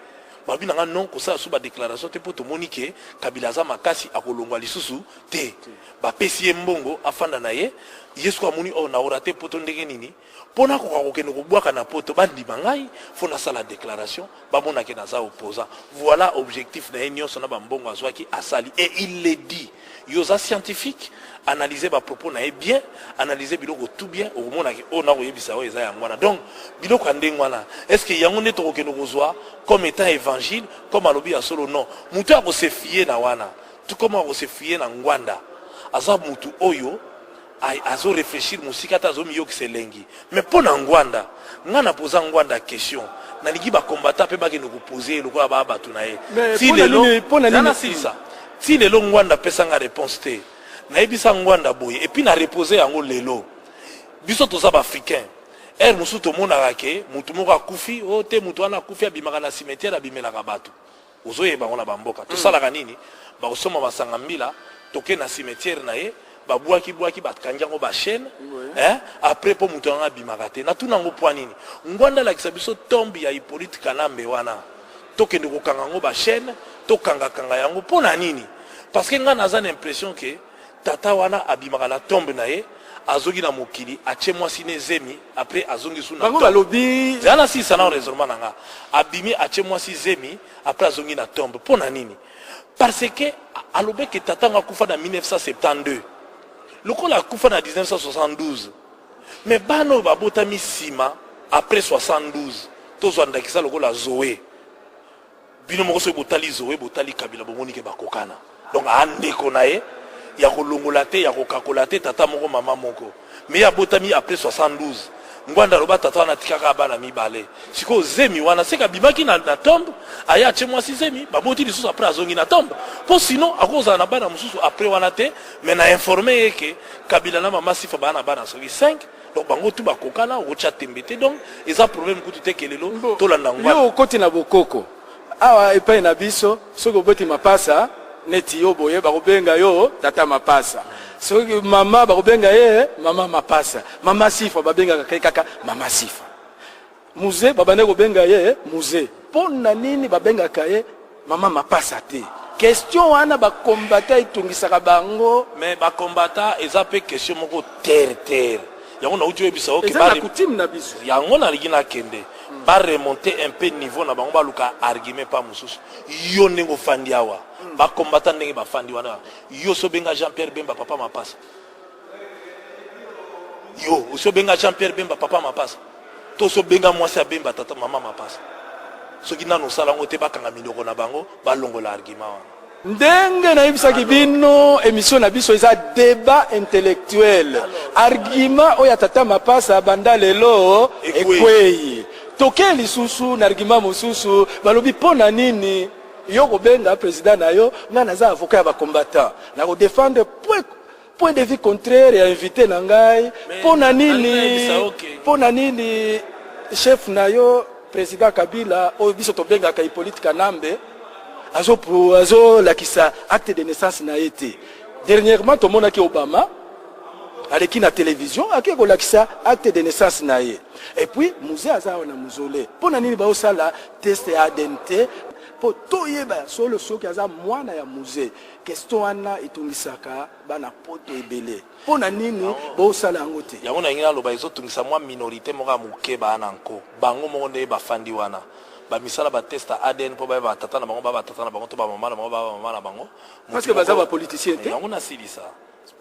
balobi na ngai non, kosala lisusu ba declaration te mpo tomoni ke Kabila aza makasi, akolongwa lisusu te. Bapesi ye mbongo afanda na ye. Ye sikoyo amoni oh na rate poto ndenge nini? Po nakoka kokende kobwaka na poto bandima ngai faut nasala declaration bamona ke naza opposant. Voilà objectif na ye nionso na ba mbongo azwaki asali et il le dit. Yo oza scientifique analyser ba propos na ye bien, analyser biloko tout bien okomona ke oyo nakoyebisa yo eza yango wana. Donc biloko ya ndenge wana est ce que yango nde tokokende kozwa comme etant evangile comme alobi ya solo? Non, mutu oyo ako se fier na wana tout comme ako se fier na Ngwanda aza mutu oyo Azo reflechir musika te azo miyokisa elengi mais pona Ngwanda nga na poza Ngwanda question nalingi ba combattants pe bakende ko poser ye lokola ba batu na ye ti lelo zela nasilisa ti lelo Ngwanda apesa nga reponse te nayebisa Ngwanda boye et puis na repose yango lelo biso toza ba africain heure mosusu tomonaka ke mutu moko akufi oh te mutu wana akufi abimaka na cimetière abimelaka batu Ozo yeba yango na ba mboka tosalaka nini? Bakosomba masanga mbila toke na cimetière na ye ba buaki buaki ba kangi yango ba chaine eh après po mutu yango abimaka te natuna yango poa nini? Ngwanda alakisa biso tombe ya Hyppolite Kanambe wana tokende kokanga yango ba chaine tokanga kanga yango pona nini? Parce que nga naza na impression que Tata wana abimaka na tombe na ye azogi na mokili atie mwasi ne zemi après azongi su na Bango tombe. balobi. Zela na silisa nao raisonnement na nga. Abimi atie mwasi zemi après azongi na tombe pona nini? Parce que alobe ke tata ngo akufa na 1972 lokola akufa na 1972 mais bana oyo babotami sima après 72 tozwa ndakisa lokola Zoe Bino moko soki botali Zoe botali Kabila bomoni ke bakokana donc aa ndeko na ye ya kolongola te ya kokakola te tata moko mama moko mais ye abotami après 72 Ngwanda aloba tata wana atikaka bana mibale sikoyo zemi wana seke abimaki na, na tombe aye atie mwasi zemi baboti lisusu après azongi na tombe po sinon akozala na bana mosusu après wana te mais na informe ye ke Kabila na mama Sifa baa na bana soki 5 Donc bango tout bakokana okotia tembe te donc eza problème kutu te ke lelo tolanda ngwanda. Yo okoti na bokoko awa epai na biso soki oboti mapasa neti yo boye bakobenga yo tata mapasa soki mama bakobenga ye mama mapasa mama sifa babengaka ye kaka mama sifa Muze babandaki kobenga ye Muze po na nini babengaka ye mama mapasa te? Question wana ba combattants etungisaka bango. Mais ba combattants eza pe question moko terre terre yango nauti oyebisa yo ke Eza na coutume na biso. Yango nalingi nakende ba remonter un peu niveau na bango baluka argument pa mosusu yo ndenge ofandi awa ba combattants ndenge bafandi wana yo osi obenga Jean Pierre Bemba papa mapasa? Yo osi obenga Jean Pierre Bemba papa mapasa? To osi obenga mwasi ya Bemba tata mama mapasa? Soki nanu osala yango te bakanga minoko na bango balongola argument wana. Ndenge nayebisaki bino emission na biso eza debat intellectuel. Argument oyo ya tata mapasa banda lelo ekweyi. Toke lisusu na argument mosusu balobi mpo na nini yo kobenga president na yo ngai naza avocat ya ba combattants nako defendre point Point de vue contraire ya invite na ngai mpo na nini mpo na nini chef na yo president Kabila oyo biso tobengaka Hippolyte Kanambe azo azolakisa acte de naissance na ye te. Dernièrement tomonaki Obama aleki na television ake kolakisa acte de naissance na ye. Et puis muze aza awa na mausolee mpo na nini baosala test ya ADN te mpo toyeba ya solo soki aza mwana ya muze. Question wana etungisaka bana poto ebele. Pona nini bosala yango te? Yango nalingi naloba ezotungisa mwa minorite moko ya moke baa na nko bango moko nde bafandi wana ba misala ba test ya ADN mpo bayeba ba tata na bango ba ba tata na bango to ba mama na bango ba ba mama na bango. Parce que baza ba politiciens te. Yango nasilisa.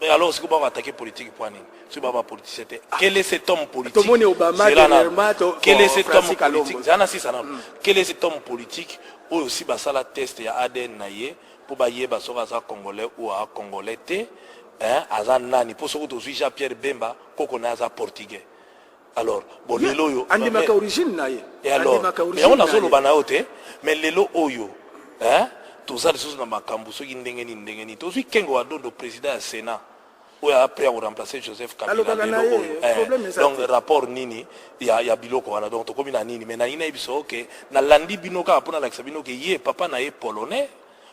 Mais alors sikoyo bako attaquer politique mpo nini soki ba ba politicien te? Quel est cet homme politique? Tomoni Obama dernièrement to quel est cet homme politique? Zala nasilisa nanu. Quel est cet homme politique oyo si basala test ya ADN na ye po ba yeba soki aza congolais ou aa congolais te hein aza nani po soki tozui Jean Pierre Bemba koko naye aza portugais alors bon lelo oyo andimaka origine na ye et alors mais yango nazo loba na yo te mais lelo oyo hein toza lisusu na makambu soki ndenge nini ndenge nini tozui Kengo wa Dondo president ya senat. Oyo aza prêt ya koremplacer Joseph Kabila Alobaka na lelo ye, oyo. Eh, problème eza donc te. rapport nini ya biloko wana? Donc tokomi na nini? Mais nalingi nayebisa yo ke nalandi bino kaka mpo nalakisa bino ke ye papa na ye polonais,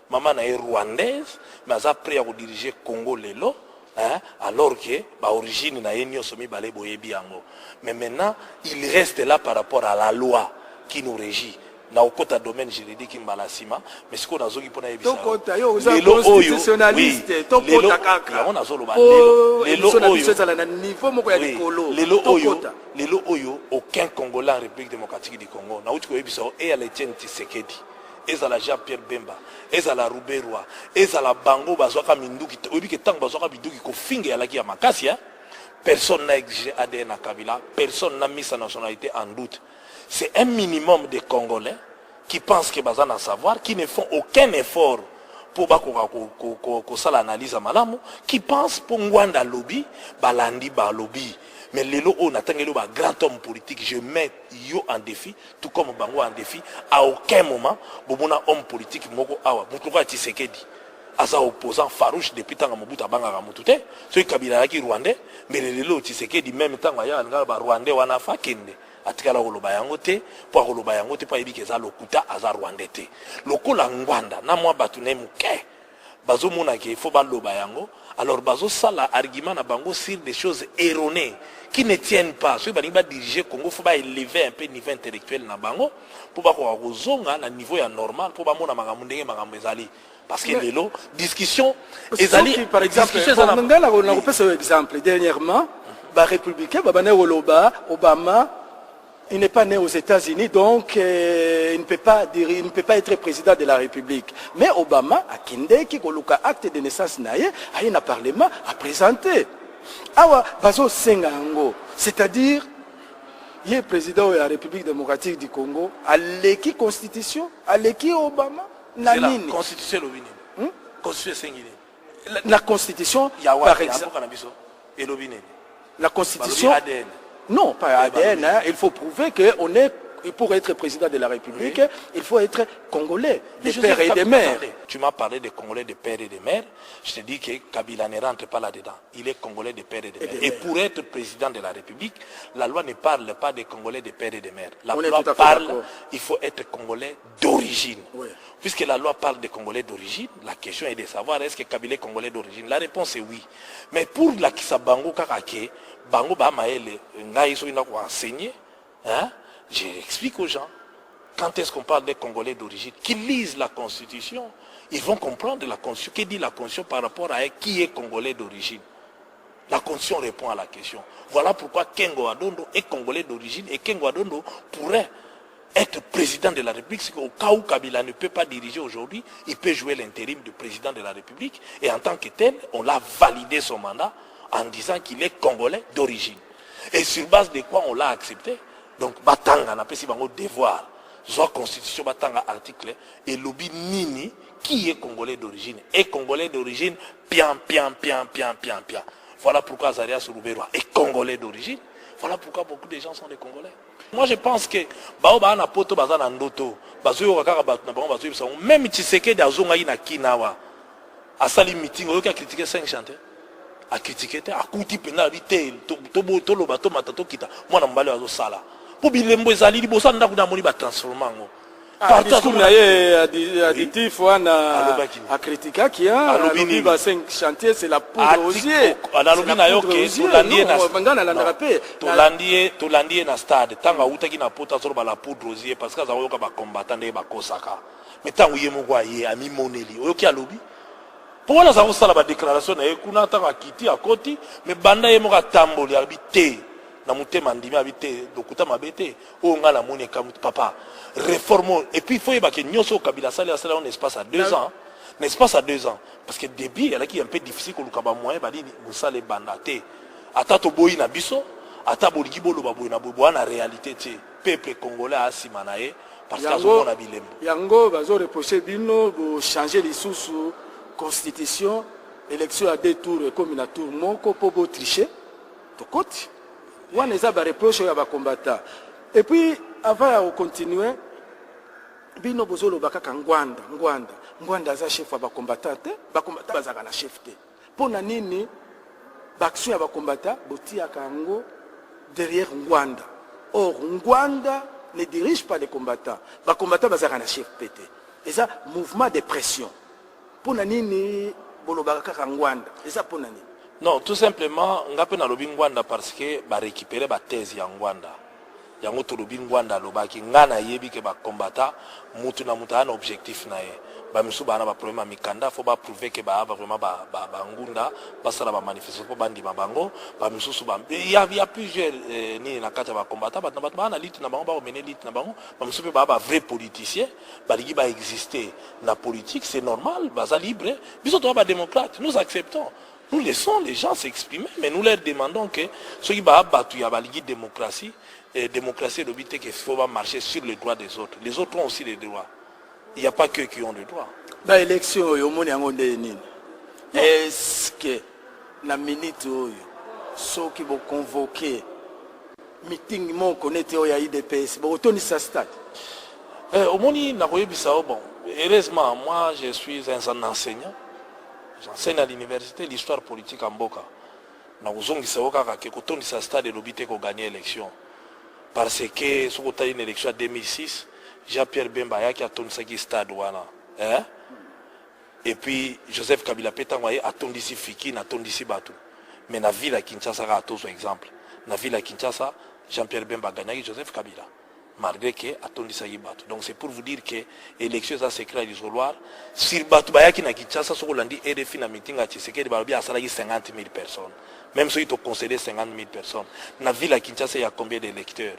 mama na ye rwandaise, mais aza prêt ya kodiriger Congo lelo, hein, alors que ba origine na ye nyonso mibale boyebi yango. Mais maintenant il reste là par rapport à la loi qui nous régit. Na okota domaine juridique mbala nsima, mais sikoyo nazongi mpo nayebisa yo. Tokota, yo oza Lelo oyo, constitutionnaliste, oui, tokota lelo, kaka. yango nazoloba, Po lelo, lelo émission na biso oyo, ezala na niveau moko ya oui, likolo. lelo oyo, Tokota. lelo oyo, aucun Congolais en République démocratique du Congo, nauti koyebisa yo, eyala Etienne Tshisekedi, ezala Jean-Pierre Bemba, ezala Ruberwa, ezala bango bazwaka minduki, oyebi ke ntango bazwaka minduki kofinga eyalaki ya makasi, hein? Personne n'a exigé ADN à Kabila, personne n'a mis sa nationalité en doute. C'est un minimum de Congolais qui pensent que baza na savoir, qui ne font aucun effort pour bakoka kosala analyse ya malamu, qui pensent pour Ngwanda lobi, balandi balobi. Mais lelo oyo natangeli oyo ba grand homme politique, je mets yo en défi, tout comme bango en défi, à aucun moment bomona homme politique moko awa, moto lokola Tshisekedi aza opposant farouche depuis ntango Mobutu, abangaka motu te. Soki Kabila azalaki rwandais, mbele lelo Tshisekedi même ntango aya alingaka ba rwandais wana afa akende, atikala koloba yango te, mpo akoloba yango te mpo ayebi ke eza lokuta, aza rwandais te. Lokola Ngwanda na mwa bato na ye moke bazomona ke faut baloba yango, alors bazosala argument na bango sur des choses erronées qui ne tiennent pas. Soki balingi badiriger Congo, faut baélever un peu niveau intellectuel na bango mpo bakoka kozonga na niveau ya normal, mpo bamona makambo ndenge makambo ezali, parce que lelo discussion ezali Soki, par exemple, discussion eza na bon, ngai nakopesa yo exemple. Dernièrement, barépublicain babandaki koloba Obama, il n'est pas né aux États-Unis, donc il ne peut pas dire, il ne peut pas être président de la République. Mais Obama akendeki koluka acte de naissance na ye, aye na parlement a présenté. Awa bazosenga yango, c'est-à-dire ye président oyo ya République démocratique du Congo aleki constitution, aleki Obama na Zela, nini? Constitution elobi nini? Constitution esengi nini? La constitution, ya par wapi? Ya exemple, mboka na biso elobi nini? La constitution. Balobi ADN. Non, pas Eh, ADN. balobi. Hein, il faut prouver que on est, pour être président de la République, il faut être congolais, Mais de Joseph père et de Kabila, mère. attendez, tu m'as parlé de Congolais de père et de mère. Je te dis que Kabila ne rentre pas là-dedans. Il est Congolais de père et de mère. De Et mère. pour être président de la République, la loi ne parle pas de Congolais de père et de mère. La On est loi tout à fait parle, d'accord. il faut être Congolais d'origine. Puisque la loi parle de Congolais d'origine, la question est de savoir est-ce que Kabila est Congolais d'origine. La réponse est oui. Mais pour la bango kaka ke, bango ba maele, ngai soki nako enseigner, hein, j'explique aux gens. Quand est-ce qu'on parle des Congolais d'origine? Qui lisent la Constitution, ils vont comprendre la Constitution. Qu'est dit la Constitution par rapport à qui est Congolais d'origine? La Constitution répond à la question. Voilà pourquoi Kengo Adondo est Congolais d'origine et Kengo Adondo pourrait être président de la République. C'est qu'au cas où Kabila ne peut pas diriger aujourd'hui, il peut jouer l'intérim de président de la République. Et en tant que tel, on l'a validé son mandat en disant qu'il est Congolais d'origine. Et sur base de quoi on l'a accepté? Donc, batanga, napesi bango devoir. Soit constitution, batanga article, elobi nini, qui est Congolais d'origine? Et Congolais d'origine, pian, pian, pian, pian, pian, pian. Voilà pourquoi Azarias Ruberwa est Congolais d'origine. Voilà pourquoi beaucoup de gens sont des Congolais. Moi, je pense que bao ba na poto baza na ndoto, bazoyoka kaka bato na bango bazoyebisa bango. Même Tshisekedi azongaki na Kinawa, asali meeting, oyoki acritiquer 5 chantiers? Acritiquer te, akuti mpenza abi te, toloba, tomata, tokita, mwana mobali oyo azosala mpo bilembo ezali liboso ya ndako na amoni batransformer yango. Ah, discours na ye additif wana Alobaki nini? acritiquaki Alobi alobi nini? ba 5 chantiers, c'est la poudre aux yeux. Nalobi na yo ke tolandi ye na ngai nalandaka mpe. Tolandi ye na stade ntango awutaki na poto, azoloba la poudre aux yeux parce que aza koyoka bacombattant ndenge bakosaka. Mais ntango ye moko aye amimoneli, oyoki alobi mpo wana aza kosala badéclaration na ye kuna ntango akiti akoti. Mais banda ye moko atamboli, alobi te na motema, ndimi abi te lokuta mabe te oyo ngai namoni ekamu papa réforme oyo. Et puis il faut yeba ke nyonso oyo Kabila asali, asali yango na espace à 2 ans, na espace à 2 ans, parce que début ezalaki un peu difficile koluka bamoyen banini mosala ebanda te. Ata toboyi na biso, ata bolingi boloba boye na boye, boya na réalité te, peuple congolais asima na ye parce que azomona bilembo. Yango bazoreprocher bino, bochanger lisusu constitution, élection ya deux tours ekomi na tour moko mpo botricher. Tokoti wana, eza bareproche oyo ya bacombattant. Et puis avant ya kocontinuer, bino bozoloba kaka Ngwanda, Ngwanda, Ngwanda aza chef ya bacombattant te. Bacombattant bazalaka na chef te. Mpo na nini? Baaction ya bacombattants botiaka yango derrière Ngwanda. Or Ngwanda ne dirige pas les combattants. Bacombattants bazalaka na chef pe te, eza mouvement de pression. Mpo na nini bolobaka kaka Ngwanda? Eza mpo na nini? Non, tout simplement, nga mpe nalobi Ngwanda parce que barécupéré bathèse ya Ngwanda. Yango tolobi Ngwanda alobaki. Nga nayebi ke bacombattants, mutu na mutu aya na objectif na ye. Bamisusu baa na baproblème ya mikanda, fo baprouve ke baa vraiment bangunda, basala bamanifestation mpo bandima bango. Bamisusu ya plusieurs nini na kati ya bacombattants. Bato na bato baa na lutte na bango, bakomene lutte na bango. Bamisusu mpe baa bavrai politicien, balingi baexiste na politique, c'est normal, baza libre. Biso toza badémocrate, nous acceptons, nous laissons les gens s'exprimer, mais nous leur demandons que soki baa bato ya balingi démocratie, démocratie elobi te que faut marcher sur les droits des autres. Les autres ont aussi des droits, il n'y a pas que qui ont des droits. Baélection oyo, omoni yango nde nini? Est-ce na minute oyo, soki boconvoke meeting moko neti oyo ya UDPS, bokotondisa stade? Omoni, nakoyebisa yo, bon, heureusement, moi je suis un enseignant, j'enseigne à l'université l'histoire politique ya mboka. Nakozongisa yo kaka ke kotondisa stade elobi te kogagner élection, parce que soki otali na élection ya 2006, Jean Pierre Bemba ayaki, atondisaki stade wana, eh? Et puis Joseph Kabila mpe, ntango aye, atondisi Fikin, atondisi bato. Mais na ville ya Kinshasa kaka, tozwa exemple na ville ya Kinshasa, Jean Pierre Bemba agagnaki Joseph Kabila malgré ke atondisaki bato. Donc c'est pour vous dire que élection eza secret ya l'isoloir. Sur bato bayaki na Kinshasa, soki olandi RFI na meeting ya Tshisekedi, balobi asalaki 50 000 personnes. Même soki toconcédé 50 000 personnes, na ville ya Kinshasa il y a combien d'électeurs?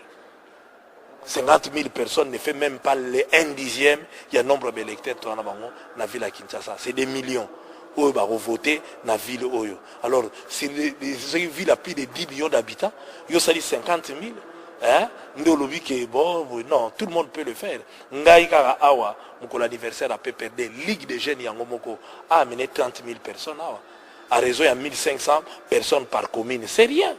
50 000 personnes ne fait même pas le 1 dixième ya nombre d'électeurs toza na bango na ville ya Kinshasa. C'est des millions oyo bakovote na ville oyo. Alors soki ville a plus de 10 millions d'habitants, yo osali 50 000, hein? Nde olobi ke bon, non, tout le monde peut le faire. Ngai kaka awa, mokolo anniversaire ya PPRD, Ligue des jeunes yango moko a amené 30 000 personnes awa, à raison ya 1500 personnes par commune. C'est rien,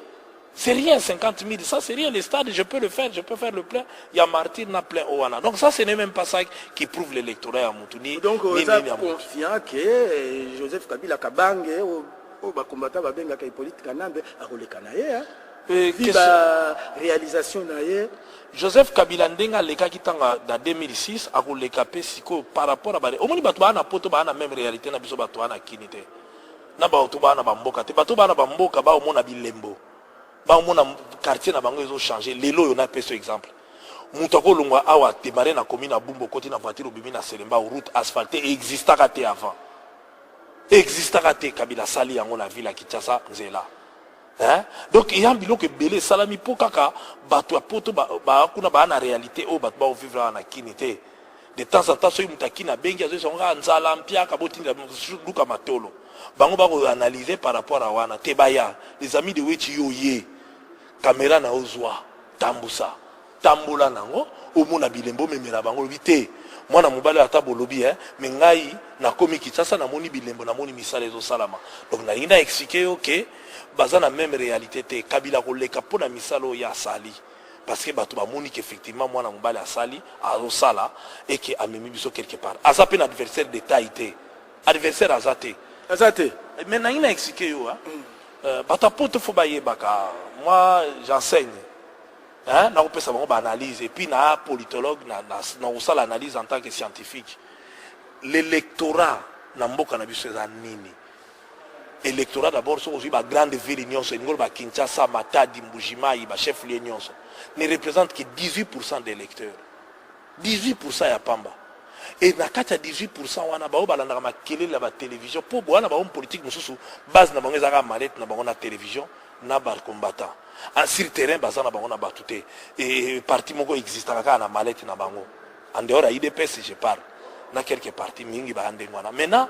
c'est rien, 50 000, ça c'est rien. Les stades, je peux le faire, je peux faire le plein. Il y a Martyr na plein Owana. Donc ça, ce n'est même pas ça qui prouve l'électorat à mutu. Ni, Donc, ni, oza ni, ni, confiant que Joseph Kabila Kabange, oyo bacombattants babengaka Hippolyte Kanambe, akoleka na ye, hein? Vi baréalisation na ye. Joseph Kabila, ndenge alekaki ntango na 2006, akoleka mpe sikoyo par rapport à bare. Omoni, bato baa na Poto baa na même réalité na biso bato baa na Kini te, na bato baa na bamboka te. Bato baa na bamboka baomona bilembo, baomona quartier na bango ezochange. Lelo oyo, napesa exemple, moto akolongwa awa, démarre na commune ya Bumbu, okoti na voiture, obimi na Selemba, route asphalte existaka te avant, existaka te. Kabila asali yango na ville ya Kinshasa, nzela, hein? Donc eya biloko ebele esalami mpo kaka bato ya Poto kuna baa na réalité oyo bato baovivre awa na Kini te. De temps en temps, soki moto akini abengi, azoyesa ngo kaka nzala mpiaka, botindela luka matolo. Bango bakoanalyse par rapport a wana te. Baya, les amis de Wetchi, yo ye caméra na ozwa, tambusa, tambola nango, omona bilembo, omemela bango, olobi te mwana mobali ata bolobi, eh, me ngai nakomi Kinshasa, namoni bilembo, namoni misala ezosalama. Donc nalingi na expliquer yo ke baza na même réalité te. Kabila koleka mpo na misala oyo asali, parce que bato bamoni ke effectivement mwana mobali asali, azosala eke amemi biso quelque part. Aza mpe na adversaire de taille te, adversaire aza te. Aza te. Mais nangi na expliquer yo, hein? Bato ya Poto fo bayebaka, moi j'enseigne, hein? Nakopesa bango baanalyse et puis na politologue, na kosala analyse en tant que scientifique. L'électorat na mboka na biso eza nini? Électorat d'abord, soki ozwi bagrande ville nyonso, elingi oloba Kinshasa, Matadi, Mbujimai, bachef lieu nyonso, ne représente que 18 d'électeurs, 18 ya pamba. E na kati ya 18 wana, bao balandaka makelele ya batélévision, mpo bowana bahomme politique mosusu, base na bango ezalaka malete na bango na télévision na bacombattant. Sur terrain baza na bango na bato te. E parti moko existaka kaka na malete na bango, en dehors ya UDPS je parle, na quelques partis mingi baya ndenge wana. Maintenant,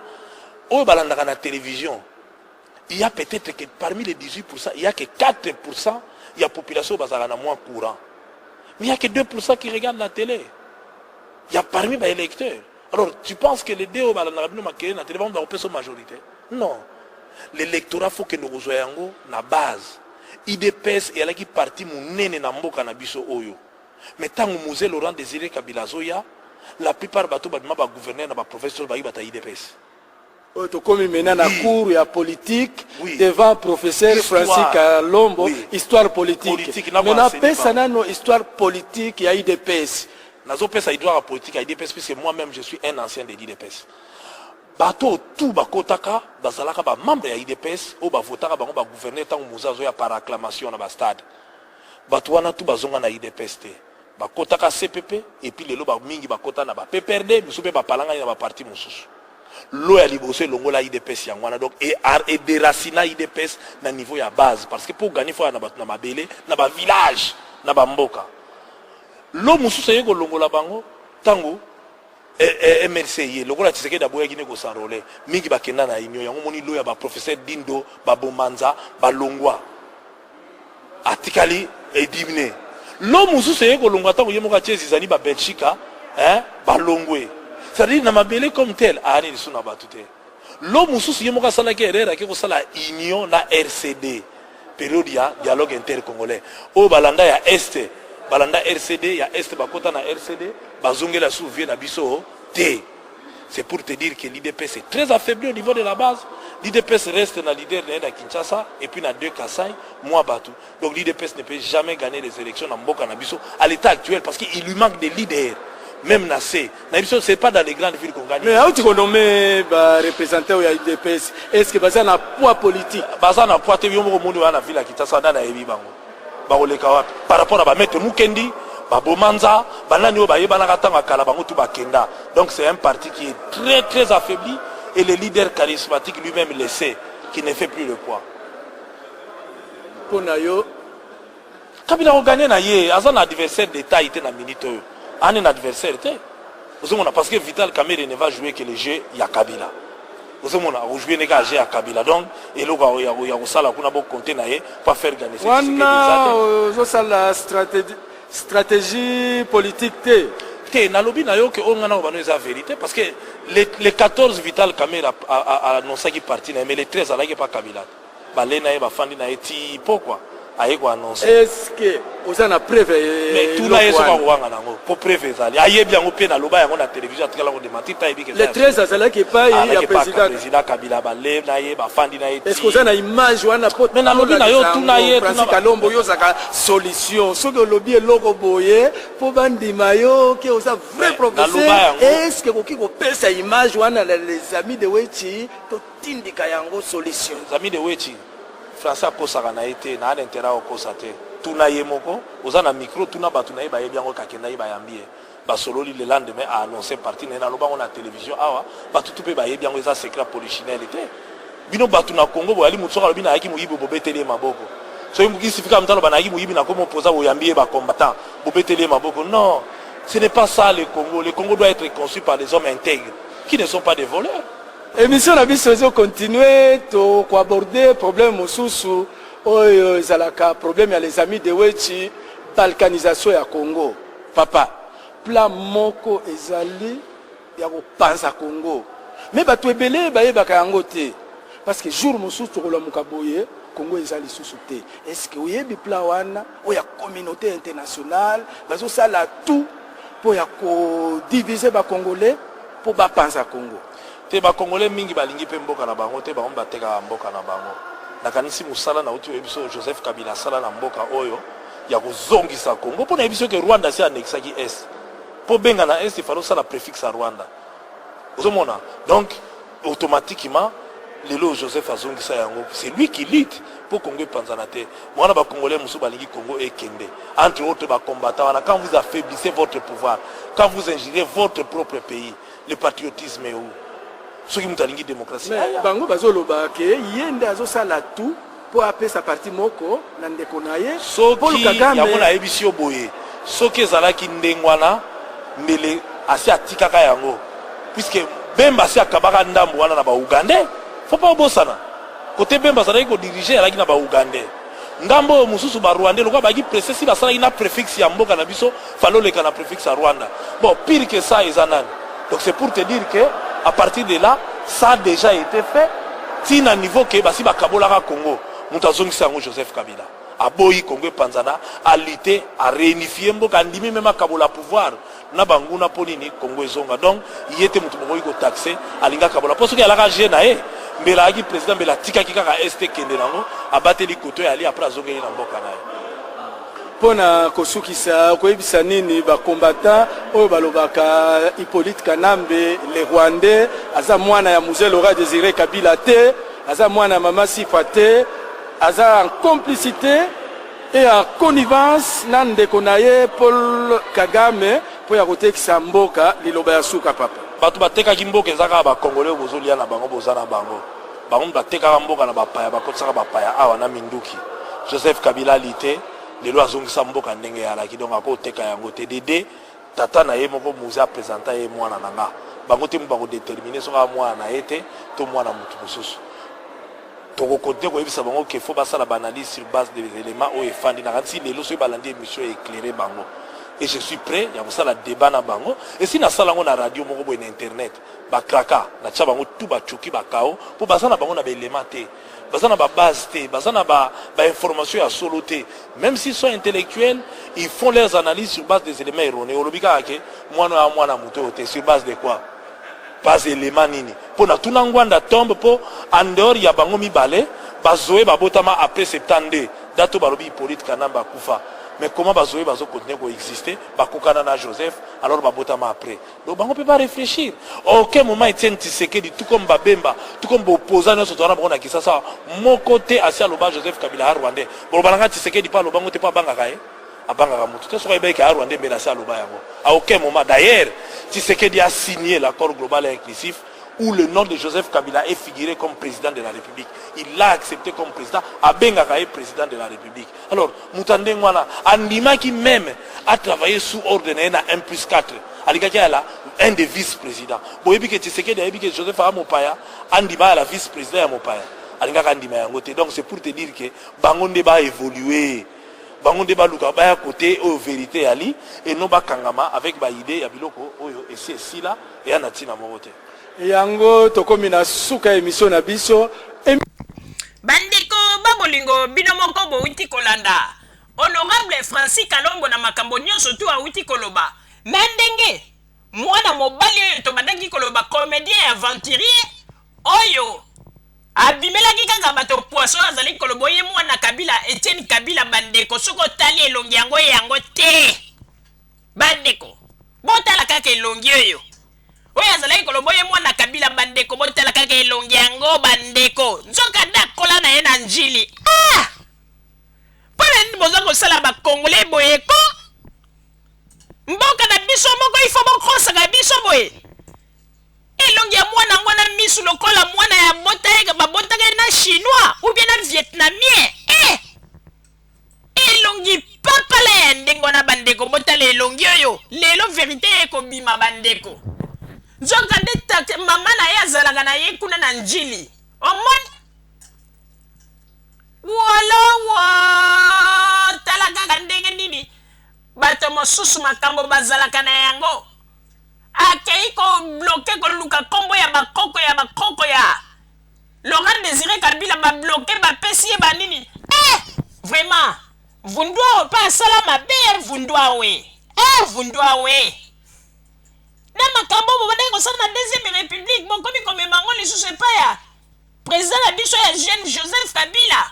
oyo balandaka na télévision, il y a peut-être que parmi les 18%, il y a que 4% ya population bazalaka na moins courant, mais il y a que 2% qui regardent la télé. Il y a parmi les électeurs. Alors tu penses que les deux oyo balandaka bino makelele na télé, bango bakopesa majorité? Non, l'électorat faut kende kozwa yango na base. UDPS eyalaki parti monene na mboka na biso oyo, mais ntango Mzee Laurent Désiré Kabila azoya, la plupart bato babima bagouverneur na baprovince oyo baki bata UDPS. Oyo tokomi maintenant na Oui. cours ya politique Oui. devant professeur Histoire. Francis Kalombo. Oui. Histoire politique. Politique, na Maintenant ko-enseigner pesa bango. nano histoire politique ya UDPS. Nazopesa histoire ya politique ya UDPS puisque moi-même, je suis un ancien de l'UDPS. Bato oyo tu bakotaka, bazalaka bamembre ya UDPS, oyo bavotaka bango bagouverneur ntango Mzee azoya par acclamation na bastade. Bato wana tu bazonga na UDPS te. Bakotaka CPP et puis lelo bamingi bakota na ba PPRD, misusu mpe bapalangani na baparti mosusu. Lo ya liboso elongola UDPS yango wana. Donc edéracina UDPS na niveau ya base, parce que mpo gagner, faut ya na bato na mabele, na bavillage, na bamboka. Lo mosusu eye kolongola bango ntango MLC ye lokola Tshisekedi aboyaki ne kos'enrôler, mingi bakenda na union. Yango moni lo ya baprofesseur Dindo, babomanza balongwa, atikali ediminuer. Lo mosusu eye kolongwa ntango ye moko atie zizani, babelchika, hein, balongwe, c'est-à-dire na mabele comme tel ayani lisusu na bato te. Lo mosusu, ye moko asalaki erreur, ake kosala union na RCD, période ya dialogue intercongolais. Oyo balanda ya Est, balanda RCD ya Est, bakota na RCD, bazongela su vie na biso te. C'est pour te dire que l'UDPS est très affaibli au niveau de la base. L'UDPS reste na leader na ye na Kinshasa et puis na deux Kasai, moi bato. Donc l'UDPS ne peut jamais gagner les élections na mboka na biso à l'état actuel, parce qu'il lui manque des leaders même na C na biso. C'est pas dans les grandes villes qu'on gagne. Mais auti konommer bareprésentant ya UDPS, est ce que baza na poids politique? Baza na poids te. Yo moko moni wana na ville ya Kinshasa, nani ayebi bango? Bakoleka wapi par rapport à bamaître Mukendi, babomanza, banani oyo bayebanaka ntango ya kala? Bango tu bakenda. Donc c'est un parti qui est très très affaibli et le leader charismatique lui-même le sait, qui ne fait plus le poids. Mpo na yo? Kabila kogagner na ye, aza na adversaire de taille te na minute oyo. Ani na adversaire te, ozomona, parce que Vital Kamerhe ne va jouer que le jeu ya Kabila. Ozomona, akojouer nde kaka jeu ya Kabila. Donc eloko ya kosala kuna, bokonte na ye po faire gagner wana, ozosala stratégie politique te. Te, nalobi na yo ke oyo ngai na bano eza vérité, parce que le 14, Vital Kamerhe annonçaki parti na ye, mais le 13 alaki pa Kabila, bale na ye, bafandi na ye ti pokwa, aye koannoncer. Est ce que oza na preuve? Mais tuna ye soki akowanga nango, po preuve ezali, ayebi yango mpe naloba yango na télévision, atikala kodémentir te, ayebi. Le 13 azalaki epai ya président. Président Kabila, bale na ye, bafandi na ye. Est ce que oza na image wana po? Mais nalobi na yo, tuna ye. Francis Kalombo, yo ozalaka solution. Soki olobi eloko boye mpo bandima yo ke oza vrai professeur, est ce que koki kopesa image wana na les amis de Wechi, totindika yango solution? Les amis de Wechi, Français akosaka na ye te, na ana intérêt akokosa te. Tuna ye moko, oza na micro, tuna bato na ye, bayebi yango. Kakenda ye, bayambi ye, basololi, le lendemain aannonce parti na ye. Naloba yango na télévision awa, bato tu mpe bayebi yango, eza secret polichinelle te. Bino bato na Congo boyali, motu soki alobi nayaki moyibi, bobeteli ye maboko. Soki isifika motu aloba nayaki moyibi, nakomi opoza, boyambi ye, bacombattant, bobeteli ye maboko. Non, ce n'est pas ça le Congo. Le Congo doit être conçu par des hommes intègres qui ne sont pas des voleurs. Émission na biso ezocontinue. Tokoaborder problème mosusu oyo ezalaka problème ya les amis de Wechi, balkanisation ya Congo. Papa, plan moko ezali ya kopanza Congo, mais bato ebele bayebaka yango te, parce que jour mosusu tokolamuka boye, Congo eza lisusu te. Est ce que oyebi plan wana oyo ya communauté internationale bazosala tout mpo ya kodiviser bacongolais mpo bapanza Congo? Te, bacongolais mingi balingi mpe mboka na bango te. Bango batekaka mboka na bango. Nakanisi mosala nauti oyebi so Joseph Kabila asala na mboka oyo ya kozongisa Congo, mpo nayebi soki Rwanda asi annexaki Est. Mpo benga na Est, ifale osala préfixe ya Rwanda, ozomona. Donc automatiquement lelo Joseph azongisa yango, c'est lui qui lutte mpo Congo epanzana te. Mwana bacongolais mosusu balingi Congo ekende, entre autres bacombattant wana. Quand vous affaiblissez votre pouvoir, quand vous injuriez votre propre pays, le patriotisme est où? Soki moto alingi démocratie... Mais bango bazoloba ke ye nde azosala tout mpo apesa parti moko na ndeko na ye. Soki yango nayebisi yo boye, soki ezalaki ndenge wana, mbele asi atikaka yango, puisque Bemba asi akabaka ndambo wana na baugandais. Faut pas obosana kote Bemba azalaki kodiriger, azalaki na baugandais, ngambo oyo mosusu barwandais. Lokola bayaki presse, si basalaki na préfixe ya mboka na biso, fallait oleka na préfixe ya Rwanda. Bon, pire que ça eza nani? Donc c'est pour te dire que à partir de là, ça a déjà été fait, ntina niveau ke basi bakabolaka Congo. Moto azongisa yango, Joseph Kabila. Aboyi Congo epanzana, a lutter, a reunifier mboka, andimi meme akabola pouvoir na banguna mpo nini Congo ezonga. Donc ye te moto bokoki ko taxer alingi akabola, mpo soki alaka jeu na ye mbela ayaki president, mbela atikaki kaka est ekende nango, abateli koto ya ali, après azongeli na mboka na ye. Mpo na kosukisa, okoyebisa nini ba combattants oyo balobaka Hyppolite Kanambe le Rwandais aza mwana ya Mzee Laurent Desire Kabila te, aza mwana ya mama Sifa te, aza en complicite et en connivence na ndeko na ye Paul Kagame mpo ya kotekisa mboka? Liloba ya suka, papa. Bato batekaki mboka eza kaka ba Congolais oyo bozolia na bango, boza na bango. Bango batekaka mboka na bapaya, bakotisaka bapaya awa na minduki. Joseph Kabila ali te, lelo azongisa mboka ndenge eyalaki, donc akoteka yango te. Dede tata na ye moko Mzee apresenta ye mwana na nga. Bango te bakodetermine soki aza mwana na ye te to mwana motu mosusu. Tokokontinue koyebisa bango ke faut basala baanalyse sur base des éléments oyo efandi. Nakanisi lelo soki balandi émission éclairé bango, et je suis prêt ya kosala débat na bango. Esi nasala yango na radio moko boye na internet, bakraka natia bango tu bacoki bakao, mpo baza na bango na baélément te, baza na babase te, baza na bainformation ya solo te. Même s'ils sont intellectuels, ils font leurs analyses sur base des éléments erronés. Olobi kaka ke mwana oyo mwana moto oyo te, sur base de quoi? Base élément nini? Mpo na tuna Ngbanda tombe, mpo en dehors ya bango mibale bazoe babotama après 72, date oyo balobi Hippolyte Kanambe akufa. Mais comment bazoe bazocontinue koexiste, bakokana na Joseph, alors babotama après? Donc bango mpe baréfléchir. Aucun moment Etienne Tshisekedi, tout comme babemba, tout comme baopposant nyonso towana bango na Kisasa, moko te asi aloba Joseph Kabila a Rwandais. Boloba nanga Tshisekedi mpo alobango te, mpo abangaka ye, abangaka motu te. Soki ayebaki a Rwandais, mbela asi aloba yango. À aucun moment. D'ailleurs, Tshisekedi a signé l'accord global et inclusif où le nom de Joseph Kabila est figuré comme président de la République. Il l'a accepté comme président, abengaka ye président de la République. Alors moto ya ndenge wana andimaki même a travailler sous ordre na ye na 1 plus 4, alingaki ayala un des vice président. Boyebi ke Tshisekedi ayebi ke Joseph aya mopaya, andima ayala vice président ya mopaya, alingaka andima yango te. Donc c'est pour te dire que bango nde baévolue, bango nde baluka baya kote oyo vérité yali, et non bakangama avec baidée ya biloko oyo esi esila, eya na ntina moko te. Yango tokomi na suka ya émission na biso. Bandeko babolingo, bino moko bowuti kolanda honorable Francis Kalombo na makambo nyonso tu awuti koloba na ndenge mwana mobali oyo tobandaki koloba, comédien aventurier oyo abimelaki kaka bato poisson, azali koloba oye mwana Kabila, Etienne Kabila. Bandeko, soki otali elongi yango, yango te. Bandeko, botala kaka elongi oyo, oyo azalaki koloba oye mwana Kabila. Bandeko, botala kaka elongi yango. Bandeko, nzoka nde akola na ye na Njili. Ah! Mpo na nini boza kosala bakongole boye ko? Mboka na biso moko, ifo bokosaka biso boye? Elongi ya mwana yango na misu lokola mwana ya bota ye, babotaka ye na Chinois ou bien na Vietnamien. Eh! Elongi papala ya ndenge wana. Bandeko, botala elongi oyo. Lelo vérité ekobima, bandeko. Nzoka nde mama na ye azalaka na ye kuna na Njili. Omoni wolowo, tala kaka ndenge nini bato mosusu makambo bazalaka na yango. Akei kobloquer, koluka nkombo ya bakoko ya bakoko ya Laurent Désiré Kabila, babloquer, bapesi ye banini. Eh, vraiment, vundwa mpe asala mabe, vundwa we, eh, vundwa we na makambo bobandaki kosala na deuxième république, bokomi komema yango lisusu epai ya président na biso ya jeune Joseph Kabila.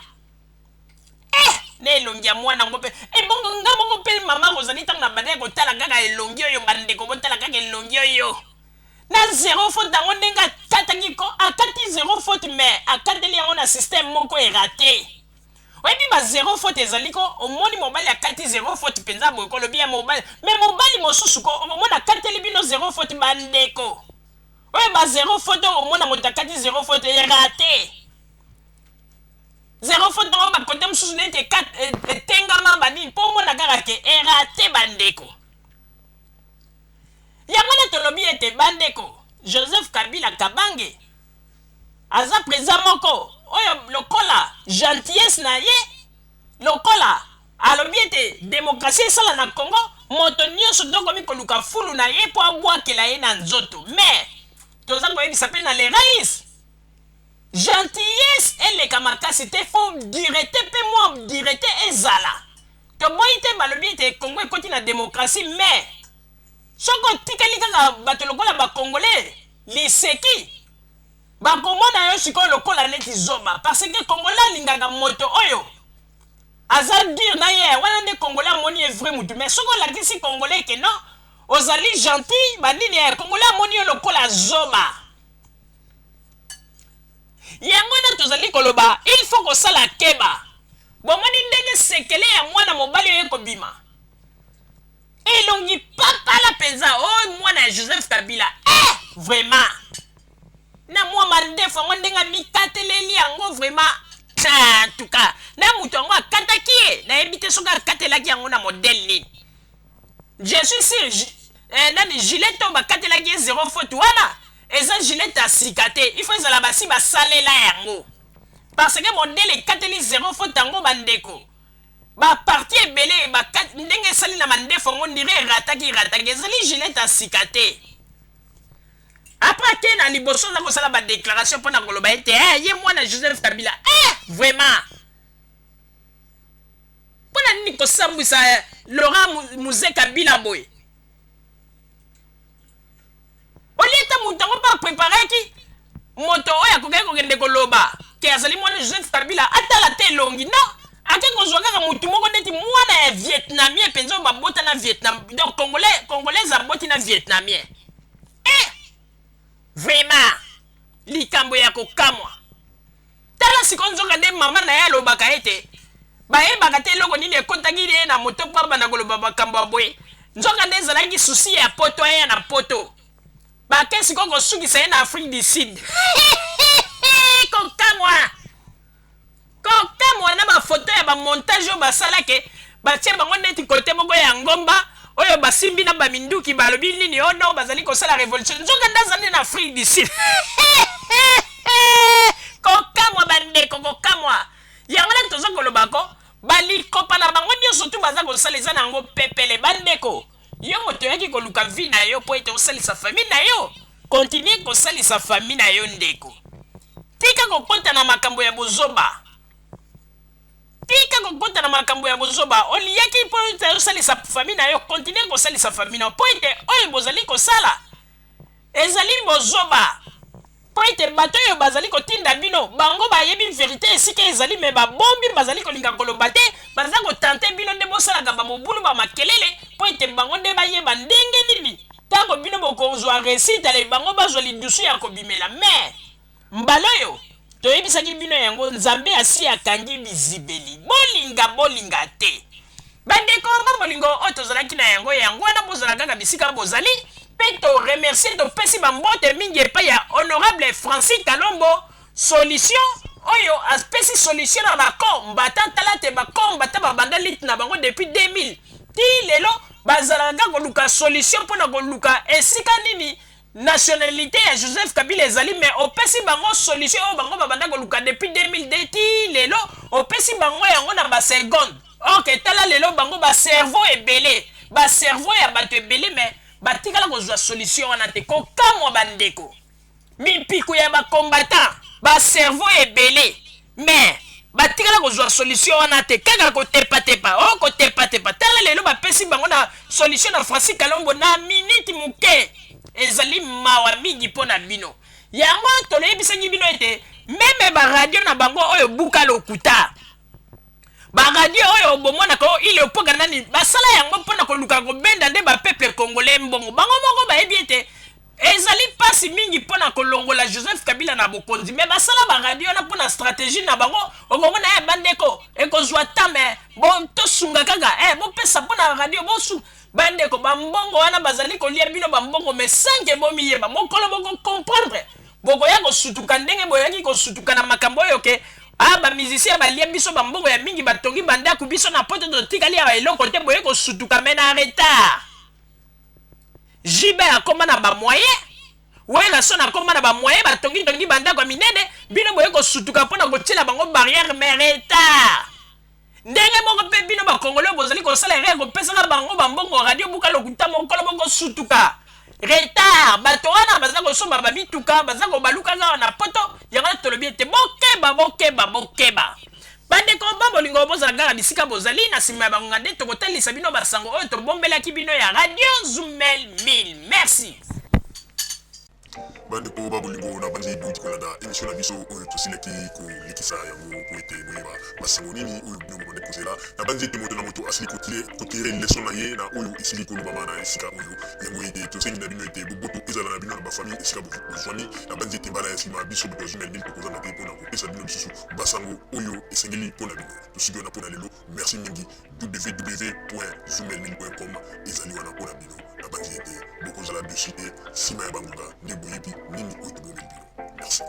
Eh, na elongi ya mwana yango mpe ebongo nga moko mpe mama kozali ntango na bandaki kotala kaka elongi oyo. Bandeko, botala kaka elongi oyo na zéro faute yango, ndenge akataki ko akati zéro faute, mais akateli yango na système moko eraté. Oyebi ba zéro faute ezali ko, omoni mobali akati zéro faute mpenza boye, kolobi ya mobali, mais mobali mosusu ko omona akateli bino zéro faute. Bandeko, oyo ba zéro faute oyo, omona moto akati zéro faute eraté, zéro faute yango bakote mosusu neti etengama banini, mpo omona kaka ke eraté. Bandeko, yango wana tolobi ete, bandeko, Joseph Kabila Kabange aza président moko oyo lokola gentillesse na ye, lokola alobi ete démocratie esala na Congo, moto nyonso tokomi koluka fulu na ye mpo abwakela ye na nzoto. Mais toza koyebisa mpe na le rais, gentillesse et Eleka makasi te, faut dureté mpe mwa dureté ezala. Toboyi te balobi ete Congo ekoti na démocratie, mais soki otikali kaka bato lokola bacongolais liseki, bakomona yo sikoyo lokola neti zoba, parce que Congolais alingaka moto oyo aza dur na ye. Wana nde Congolais amoni ye vrai mutu. Mais soki olakisi Congolais ke non, ozali gentil, banini ya Congolais amoni yo lokola zoba. Yango wana tozali koloba, il faut kosala keba. Bomoni ndenge sekele ya mwana mobali oyo ekobima, elongi papala mpenza, oyo mwana ya Joseph Kabila, eh, vraiment, na mwa mandefu yango, ndenge amikateleli yango, vraiment, en tout cas, na moto yango akataki ye, nayebi te soki akatelaki yango na modèle nini. Je suis sûr, nani, Gillette oyo bakatelaki ye zéro faute wana eza Gillette ya sika te. Il faut ezala basi basalela yango, parce que modèle ekateli zéro faute yango, bandeko, baparties ebele ndenge esali na mandefu yango, ndire erataki, erataki, ezali Gillette ya sika te. Après, ake na liboso, aza kosala badéclaration mpona koloba ete ye mwana Joseph Kabila. Vraiment, mpona nini kosambwisa Laurent Mzee Kabila boye? Olie ete moto yango mpe apreparaki moto oyo akokaki kokende koloba ke azali mwana Joseph Kabila, atala te elongi. Non, ake kozwa kaka motu moko neti mwana ya Vietnamien mpenza, oyo babota na Vietnam, donc Congolais, Congolaise aboti na Vietnamien. Vraiment, likambo ya kokamwa. Tala sikoyo, nzoka nde mama na ye alobaka ete bayebaka te eloko nini ekotaki ye na moto mpo abanda koloba makambo ya boye. Nzoka nde ezalaki souci ya Poto, aya na Poto, bake sikoyo kosukisa ye na Afrique du Sud. Kokamwa, kokamwa na bafoto ya bamontage oyo basalake, batie bango neti kote moko ya ngomba oyo basimbi na baminduki, balobi nini? Oh non, bazali kosala révolution. Nzoka nde azali na Afrique du Sud. Kokamwa, bandeko, kokamwa. Yango nani toza koloba ko balikopa na bango nyonso tu baza kosala, eza na yango pepele. Bandeko, yo moto oyaki koluka vie na yo mpo ete osalisa famille na yo, continue kosalisa famille na yo, ndeko. Tika kokɔta na makambo ya bozoba, tika kokɔta na makambo ya bozoba. Oliaki mpo ete osalisa famille na yo, continue kosalisa famille na yo, mpo ete oyo bozali kosala ezali bozoba, mpo ete bato oyo bazali kotinda bino, bango bayebi vérité esika ezali, mais babombi, bazali kolinga koloba te. Baza kotenter bino nde bosalaka bamobulu, bamakelele, mpo ete bango nde bayeba ndenge nini ntango bino bokozwa réussite, ale bango bazwa lidusu ya kobimela. Mais mbala oyo toyebisaki bino yango, Nzambe asi akangi bizibeli. Bolinga, bolinga te, bandeko ba bolingo oyo tozalaki na yango, yango wana bozala kaka bisika bozali. Mpe toremercier, topesi bambote mingi epai ya honorable Francis Kalombo, solution oyo apesi solution na bacombattants. Tala te, bacombattants babanda lutte na bango depuis 2000 ti lelo, bazalaka kaka koluka solution mpona koluka esika nini nationalité ya Joseph Kabila ezali. Mais opesi bango solution oyo bango babanda koluka depuis 2002 ti lelo, opesi bango yango na baseconde. Ok, tala lelo bango bacerveau ebele, bacerveau ya bato ebele, mais batikala kozwa solution wana te. Kokamwa, bandeko, mipiku ya bacombattants, bacerveau ebele, mais batikala kozwa solution wana te, kaka kotepatepa o kotepatepa. Tala lelo bapesi bango na solution na Francis Kalombo na miniti moke. Ezali mawa mingi mpo na bino. Yango toloyebisaki bino ete même baradio na bango oyo buka lokuta, baradio oyo bomonaka oyo ile opoka nani, basala yango mpona koluka kobenda nde bapeuple congolais mbongo. Bango moko bayebi ete ezali mpasi mingi mpona kolongola Joseph Kabila na bokonzi, mais basala baradio wana mpona stratégie na bango. Okomona ye, bandeko, ekozwa ta, mais bo tosunga kaka, bopesa mpona radio bosu. Bandeko, bambongo wana bazali kolia bino bambongo, mais sanke bomiyeba, mokolo bokocomprendre, bokoya kosutuka ndenge boyaki kosutuka na makambo oyo ke bamusicien balia biso bambongo ya mingi, batongi bandako, biso na Poto totikali ya eloko te. Boye kosutuka, mais na retard. JB akóma na bamoyen, Werrason akóma na bamoyen, batongitongi bandako ya minene. Bino boye kosutuka mpona kotiela bango barrière, mais retard. Ndenge moko mpe bino bakongole bozali kosala erreur kopesaka bango bambongo, radio buka lokuta. Mokolo bokosutuka, retard. Bato wana baza kosomba bamituka, baza kobaluka kaka na Poto. Yango tolobi ete bokeba. Bokeba, bokeba, bokeba. Bandeko ba bolingo, bozala kaka bisika bozali na nsima ya bangonga nde tokotalisa bino basango oyo tobombelaki bino ya Radio Zumel 1000. Merci. Bandeko ba bolingo, na banzi bouti kolanda émission na biso oyo tosilaki kolekisa yango po ete boyeba basango nini oyo bino bobandaki kozela. Na banzi ete moto na moto asili kotire leçon na ye na oyo esili kolobama na esika oyo. Yango ete tosengi na bino ete boboto ezala na bino na bafamille esika bozwami. Na banzi ete mbala ya nsima biso bato ya Zumel 1000 tokozanga te mpona kopesa bino lisusu basango oyo esengeli mpo na bino. Tosuki wana mpo na lelo. Merci mingi. www.zoomelmil.com ezali wana mpo na bino. Nabanzi ete bokozala dessus te. Nsima ya bangonga nde boyebi nini oyo tobombeli bino. Merci.